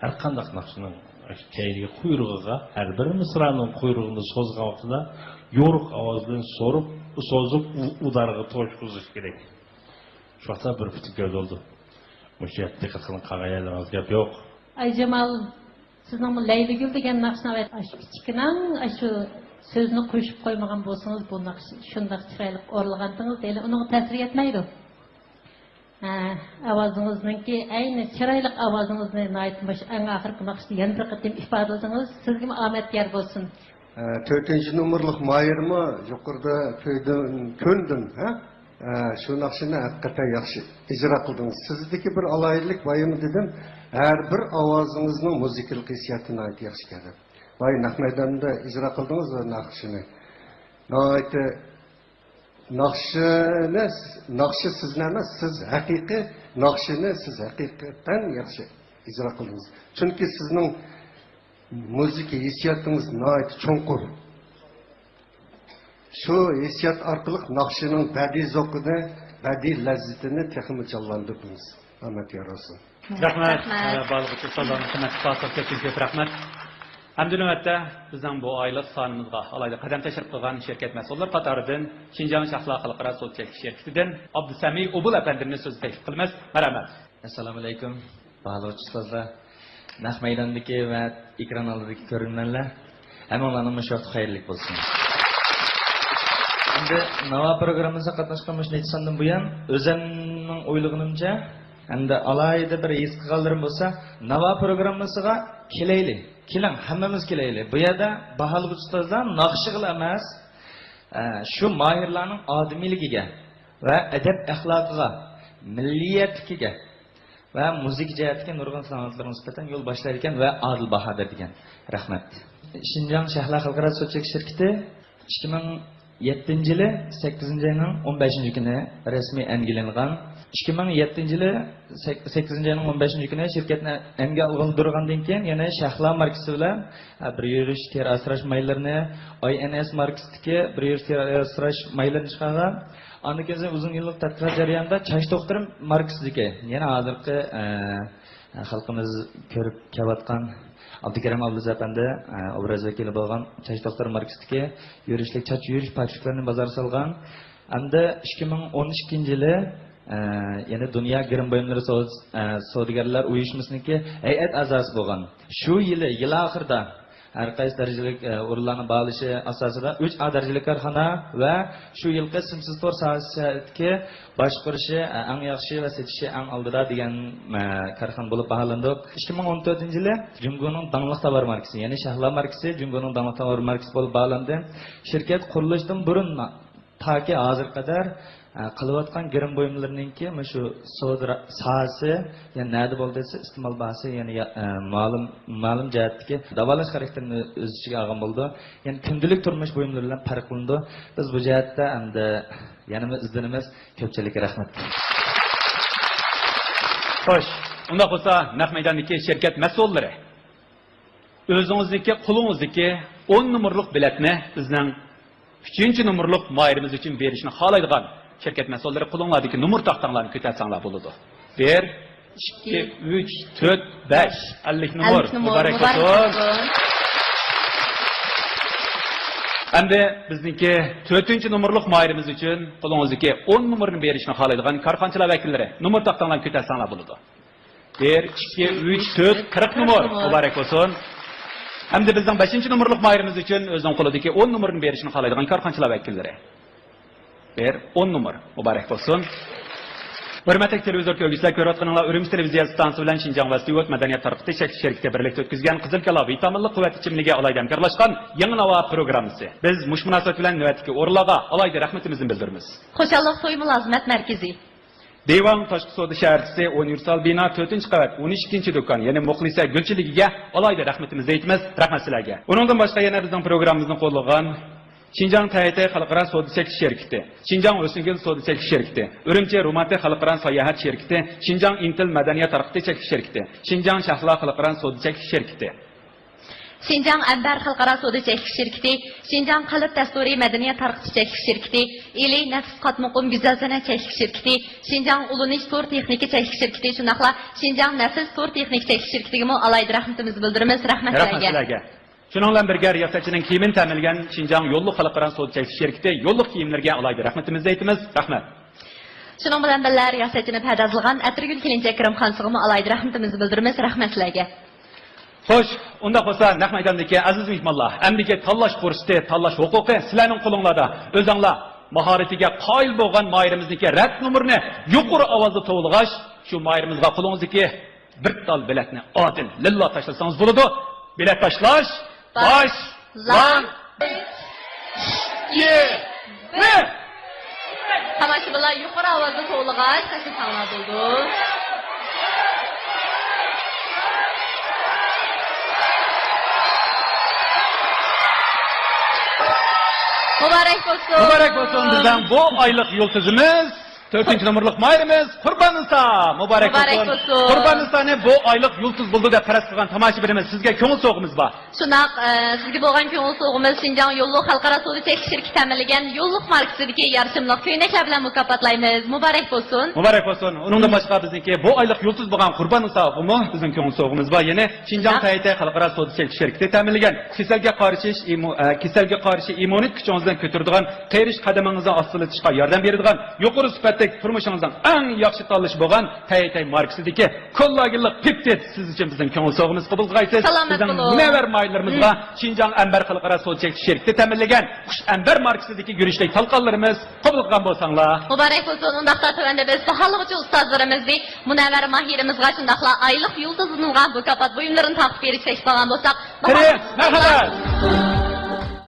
ھەر قانداق ناخشىنىڭ كەينىگە، قۇيرۇقىغا، ھەر بىر مىسرانىڭ قۇيرۇقىنى سوزغان ۋاقتىدا يورۇق ئاۋازدىن سورۇپ، سوزۇپ، ئۇ-، ئۇدارغا توشقۇزۇش كېرەك. شۇ ۋاقىتتا بىر پۈتۈن گەۋدە بولىدۇ. مۇشۇ يەردە دىققەت قىلىڭ، قالغان يەرلىرىڭىزگە گەپ يوق. ئايجامال، سىزنىڭ بۇ لەيلىگۈل دېگەن ناخشىنى ئاشۇ كىچىككىنە، ئاشۇ سۆزنى قوشۇپ قويمىغان بولسىڭىز، بۇ ناخشا شۇنداق چىرايلىق ئورۇنلىغانتىڭىز، ھېلى ئۇنىڭغا تەسىر يەتمەيدۇ. ھە، ئاۋازىڭىزنىڭكى ئەينى چىرايلىق ئاۋازىڭىزنى ناھايىتى مۇشۇ ئەڭ ئاخىرقى ناخشىدا يەنە بىر قېتىم ئىپادىلىدىڭىز. سىزگىمۇ ئامەت يار بولسۇن. ئە، تۆتىنچى نومۇرلۇق ماھىرمۇ يۇقىرىدا كۆيدۈم، كۆندۈم، ھە؟ ئە، شۇ ناخشىنى ھەقىقەتەن ياخشى ئىجرا قىلدىڭىز. سىزدىكى بىر ئالاھىدىلىك بايىمۇ دېدىم، ھەر بىر ئاۋازىڭىزنىڭ مۇزىكىلىق ھېسسىياتى ناھايىتى ياخشى ئىكەن. بايا نەق مەيداندا ئىجرا قىلدىڭىز بۇ ناخشىنى. ناھايىتى ناخشىنى، ناخشا سىزنى ئەمەس، سىز ھەقىقىي ناخشىنى سىز ھەقىقەتەن ياخشى ئىجرا قىلدىڭىز. چۈنكى سىزنىڭ مۇزىكا ھېسسىياتىڭىز ناھايىتى چوڭقۇر. شۇ ھېسسىيات ئارقىلىق ناخشىنىڭ بەدىئىي زوقىنى، بەدىئىي لەززىتىنى تېخىمۇ جانلاندۇردىڭىز. ئامەت يار بولسۇن. رەھمەت. رەھمەت. ئە، بارلىق ئۇستازلارنىڭ خىزمەت ئىقتىدارىغا كۆپتىن كۆپ رەھمەت. ھەمدە نۆۋەتتە بىزنىڭ بۇ ئايلىق سانىمىزغا ئالاھىدە قەدەم تەشرىپ قىلغان شىركەت مەسئۇللىرى قاتارىدىن شىنجاڭ شەھلا خەلقئارا سودا چەكلىك شىركىتىدىن ئابدۇسەمىي ئوبۇل ئەپەندىمنى سۆزگە تەكلىپ قىلىمىز. مەرھەمەت. ئەسسالامۇ ئەلەيكۇم، باھالىغۇچى ئۇستازلار. نەق مەيداندىكى ۋە ئېكران ئالدىدىكى كۆرۈرمەنلەر، ھەممىڭلارنىڭ مۇشۇ ۋاقتى خەيرلىك بولسۇن. ئەمدى ناۋا پروگراممىسىغا قاتناشقان مۇشۇ نەچچە ساندىن بۇيان، ئۆزەمنىڭ ئويلىغىنىمچە، ئەمدى ئالاھىدە بىر ھېس قىلغانلىرىم بولسا، ناۋا پروگراممىسىغا كېلەيلى، كېلىڭ، ھەممىمىز كېلەيلى. بۇ يەردە باھالىغۇچى ئۇستازلار ناخشىغىلا ئەمەس، ئە، شۇ ماھىرلارنىڭ ئادىمىيلىكىگە ۋە ئەدەپ-ئەخلاقىغا، مىللىيەتلىكىگە ۋە مۇزىكا جەھەتتىكى نۇرغۇن سانائەتلىرىگە نىسبەتەن يول باشلايدىكەن ۋە ئادىل باھا بېرىدىكەن. رەھمەت. شىنجاڭ شەھلا خەلقئارا سودا چەكلىك شىركىتى ئىككى مىڭ يەتتىنچى يىلى سەككىزىنچى ئاينىڭ ئون بەشىنچى كۈنى رەسمىي ئەنگىلىنغان. ئىككى مىڭ يەتتىنچى يىلى سەك-، سەككىزىنچى ئاينىڭ ئون بەشىنچى كۈنى شىركەتنى ئەنگە ئالغىلى تۇرغاندىن كېيىن، يەنە شەھلا ماركىسى بىلەن، ئە، بىر يۈرۈش تېرە ئاسراش مايلىرىنى، ئاي ئېن ئېس ماركىسىدىكى بىر يۈرۈش تېرە ئاسراش مايلىرىنى چىقارغان. ئاندىن كېيىن ئۇزۇن يىللىق تەتقىقات جەريانىدا چاچ دوختۇرى ماركىسىدىكى، يەنە ھازىرقى، ئە، خەلقىمىز كۆرۈپ كېلىۋاتقان ئابدۇكېرىم ئابلىز ئەپەندى، ئە، ئوبراز ۋەكىلى بولغان چاچ دوختۇرى ماركىسىدىكى يۈرۈشلۈك چاچ يۈرۈش پاكلىكلىرىنى بازارغا سالغان. ئەمدى ئىككى مىڭ ئون ئىككىنچى يىلى، ئە، يەنە دۇنيا گىرىم بۇيۇملىرى سودا-، ئە، سودىگەرلەر ئۇيۇشمىسىنىڭكى ھەيئەت ئەزاسى بولغان. شۇ يىلى يىل ئاخىرىدا ھەر قايسى دەرىجىلىك، ئە، ئورۇنلارنىڭ باھالىشى ئاساسىدا ئۈچ ئا دەرىجىلىك كارخانا ۋە شۇ يىلقى سىمسىز تور ساھەسىدىكى باشقۇرۇشى، ئە، ئەڭ ياخشى ۋە سېتىشى ئەڭ ئالدىدا دېگەن، ئە، كارخانا بولۇپ باھالاندۇق. ئىككى مىڭ ئون تۆتىنچى يىلى جۇڭگونىڭ داڭلىق تاۋار ماركىسى، يەنى شەھلا ماركىسى جۇڭگونىڭ داڭلىق تاۋار ماركىسى بولۇپ باھالاندى. شىركەت قۇرۇلۇشتىن بۇرۇن تاكى ھازىرغا قەدەر، ئە، قىلىۋاتقان گىرىم بۇيۇملىرىنىڭكى مۇشۇ سودا را-، ساھەسى، يەنى نەدە بولدى دېسە، ئىستېمال باھاسى، يەنى يا-، ئە، مالىم، مالىم جەھەتتىكى داۋالاش خاراكتېرىنى ئۆز ئىچىگە ئالغان بولىدۇ. يەنى كۈندىلىك تۇرمۇش بۇيۇملىرى بىلەن پەرقلىنىدۇ. بىز بۇ جەھەتتە ئەمدى يەنىمۇ ئىزدىنىمىز. كۆپچىلىككە رەھمەت. خوش، ئۇنداق بولسا نەق مەيداندىكى شىركەت مەسئۇللىرى، ئۆزىڭىزنىڭكى قولىڭىزدىكى ئون نومۇرلۇق بېلەتنى بىزنىڭ ئۈچىنچى نومۇرلۇق ماھىرىمىز ئۈچۈن بېرىشنى خالايدىغان شىركەت مەسئۇللىرى، قولۇڭلاردىكى نومۇر تاختاڭلارنى كۆتەرسەڭلار بولىدۇ. بىر، ئىككى، ئۈچ، تۆت، بەش. ئەللىك نومۇر. ئەللىك نومۇر. مۇبارەك بولسۇن. ئەمدى بىزنىڭكى تۆتىنچى نومۇرلۇق ماھىرىمىز ئۈچۈن قولىڭىزدىكى ئون نومۇرنى بېرىشنى خالايدىغان كارخانىچىلار ۋەكىللىرى، نومۇر تاختاڭلارنى كۆتەرسەڭلار بولىدۇ. بىر، ئىككى، ئۈچ، تۆت، قىرىق نومۇر. مۇبارەك بولسۇن. ئەمدى بىزنىڭ بەشىنچى نومۇرلۇق ماھىرىمىز ئۈچۈن ئۆزىنىڭ قولىدىكى ئون نومۇرنى بېرىشنى خالايدىغان كارخانىچىلار ۋەكىللىرى. بىر، ئون نومۇر. مۇبارەك بولسۇن. ھۆرمەتلىك تېلېۋىزور كۆرگۈچىلەر، كۆرۈۋاتقىنىڭلار ئۈرۈمچى تېلېۋىزىيە ئىستانسىسى بىلەن شىنجاڭ ۋە سېۋوت مەدەنىيەت تارقىتىش چەكلىك شىركىتى بىرلىكتە ئۆتكۈزگەن قىزىل كالا ۋىتامىنلىق قۇۋۋەت ئىچىملىكى ئالاھىدە ھەمكارلاشقان يېڭى ناۋا پروگراممىسى. بىز مۇشۇ مۇناسىۋەت بىلەن نۆۋەتتىكى ئورۇنلارغا ئالاھىدە رەھمىتىمىزنى بىلدۈرىمىز. خۇشاللىق توي مۇلازىمەت مەركىزى. دېۋاڭ تاشقى سودا شەھەرچىسى، ئۇنىۋېرسال بىنا، تۆتىنچى قەۋەت، ئون ئىككىنچى دۇكان، يەنى مۇخلىسە گۈلچىلىكىگە ئالاھىدە رەھمىتىمىزنى ئېيتىمىز. رەھمەت سىلەرگە. ئۇنىڭدىن باشقا يەنە بىزنىڭ پروگراممىمىزنى قوللىغان شىنجاڭ تەيتەي خەلقئارا سودا چەكلىك شىركىتى، شىنجاڭ ھۆسنگۈل سودا چەكلىك شىركىتى، ئۈرۈمچى رومانتىك خەلقئارا ساياھەت شىركىتى، شىنجاڭ ئىنتىل مەدەنىيەت تارقىتىش چەكلىك شىركىتى، شىنجاڭ شەھلا خەلقئارا سودا چەكلىك شىركىتى، شىنجاڭ ئەنبەر خەلقئارا سودا چەكلىك شىركىتى، شىنجاڭ قەلب دەستۇرى مەدەنىيەت تارقىتىش چەكلىك شىركىتى، ئىلى نەپىس قاتمۇقۇم گۈزەل سەنئەت چەكلىك شىركىتى، شىنجاڭ ئۇلىنىش تور تېخنىكا چەكلىك شىركىتى، شۇنداقلا شىنجاڭ نەپىس تور تېخنىكا چەكلىك شىركىتىگىمۇ ئالاھىدە رەھمىتىمىزنى بىلدۈرىمىز. رەھمەت سىلەرگە. شۇنىڭ بىلەن بىرگە، رىياسەتچىنىڭ كىيىمىنى تەمىنلىگەن شىنجاڭ يوللۇق خەلقئارا سودا چەكلىك شىركىتى يوللۇق كىيىملىرىگە ئالاھىدە رەھمىتىمىزنى ئېيتىمىز. رەھمەت. شۇنىڭ بىلەن بىللە، رىياسەتچىنى پەردازلىغان ئەتىرگۈل كېلىنچەك كىرىمخانىسىغىمۇ ئالاھىدە رەھمىتىمىزنى بىلدۈرىمىز. رەھمەت سىلەرگە. خوش، ئۇنداق بولسا، نەق مەيداندىكى ئەزىز مېھمانلار، ئەمدىكى تاللاش پۇرسىتى، تاللاش ھوقۇقى سىلەرنىڭ قولۇڭلاردا. ئۆزەڭلار ماھارىتىگە قايىل بولغان ماھىرىمىزنىڭكى رەت نومۇرىنى يۇقىرى ئاۋازدا توۋلىغاچ، شۇ ماھىرىمىزغا قولىڭىزدىكى بىر تال بېلەتنى ئادىل لىللا تاشلىسىڭىز بولىدۇ. بېلەت تاشلاش باشلاندى. ئۈچ، ئىككى، بىر. تاماشىبىنلار يۇقىرى ئاۋازدا توۋلىغاچ تاشلىساڭلار بولىدۇ. مۇبارەك بولسۇن. مۇبارەك بولسۇن، بىزنىڭ بۇ ئايلىق يۇلتۇزىمىز. تۆتىنچى نومۇرلۇق ماھىرىمىز قۇرباننىسا. مۇبارەك بولسۇن. قۇرباننىسانى بۇ ئايلىق يۇلتۇز بولدى دەپ پەرەز قىلغان تاماشىبىنىمىز، سىزگە كۆڭۈل سوۋغىمىز بار. شۇنداق، ئە، سىزگە بولغان كۆڭۈل سوۋغىمىز شىنجاڭ يوللۇق خەلقئارا سودا چەكلىك شىركىتى تەمىنلىگەن يوللۇق ماركىسىدىكى يارىشىملىق كۆينەكلەر بىلەن مۇكاپاتلايمىز. مۇبارەك بولسۇن. مۇبارەك بولسۇن. ئۇنىڭدىن باشقا بىزنىڭكى بۇ ئايلىق يۇلتۇز بولغان قۇرباننىساغىمۇ بىزنىڭ كۆڭۈل سوۋغىمىز بار. يەنە شىنجاڭ تەيتەي خەلقئارا سودا چەكلىك شىركىتى تەمىنلىگەن كېسەلگە قارشى ئىممۇ-، ئە، كېسەلگە قارشى ئىممۇنىتېت كۈچىڭىزنى كۆتۈرىدىغان، قېرىش قەدىمىڭىزنى ئاستىلىتىشقا ياردەم بېرىدىغان يۇقىرى سۈپەتلىك، تۇرمۇشىڭىزنىڭ ئەڭ ياخشى تاللىشى بولغان تەيتەي ماركىسىدىكى كوللاگېنلىق پېپتىد سىز ئۈچۈن بىزنىڭ كۆڭۈل سوۋغىمىز. قوبۇل قىلغايسىز. سالامەت بولۇڭ. بىزنىڭ مۇنەۋۋەر ماھىرلىرىمىزغا شىنجاڭ ئەنبەر خەلقئارا سودا چەكلىك شىركىتى تەمىنلىگەن خۇش ئەنبەر ماركىسىدىكى يۈرۈشلۈك تالقانلىرىمىز قوبۇل قىلغان بولساڭلار. مۇبارەك بولسۇن. ئۇنداقتا تۆۋەندە بىز باھالىغۇچى ئۇستازلىرىمىزنى مۇنەۋۋەر ماھىرىمىزغا، شۇنداقلا ئايلىق يۇلتۇزىمىزغا مۇكاپات بۇيۇملىرىنى تارقىتىپ بېرىشكە تەكلىپ قىلغان بولساق. كىرىڭ، مەرھابا.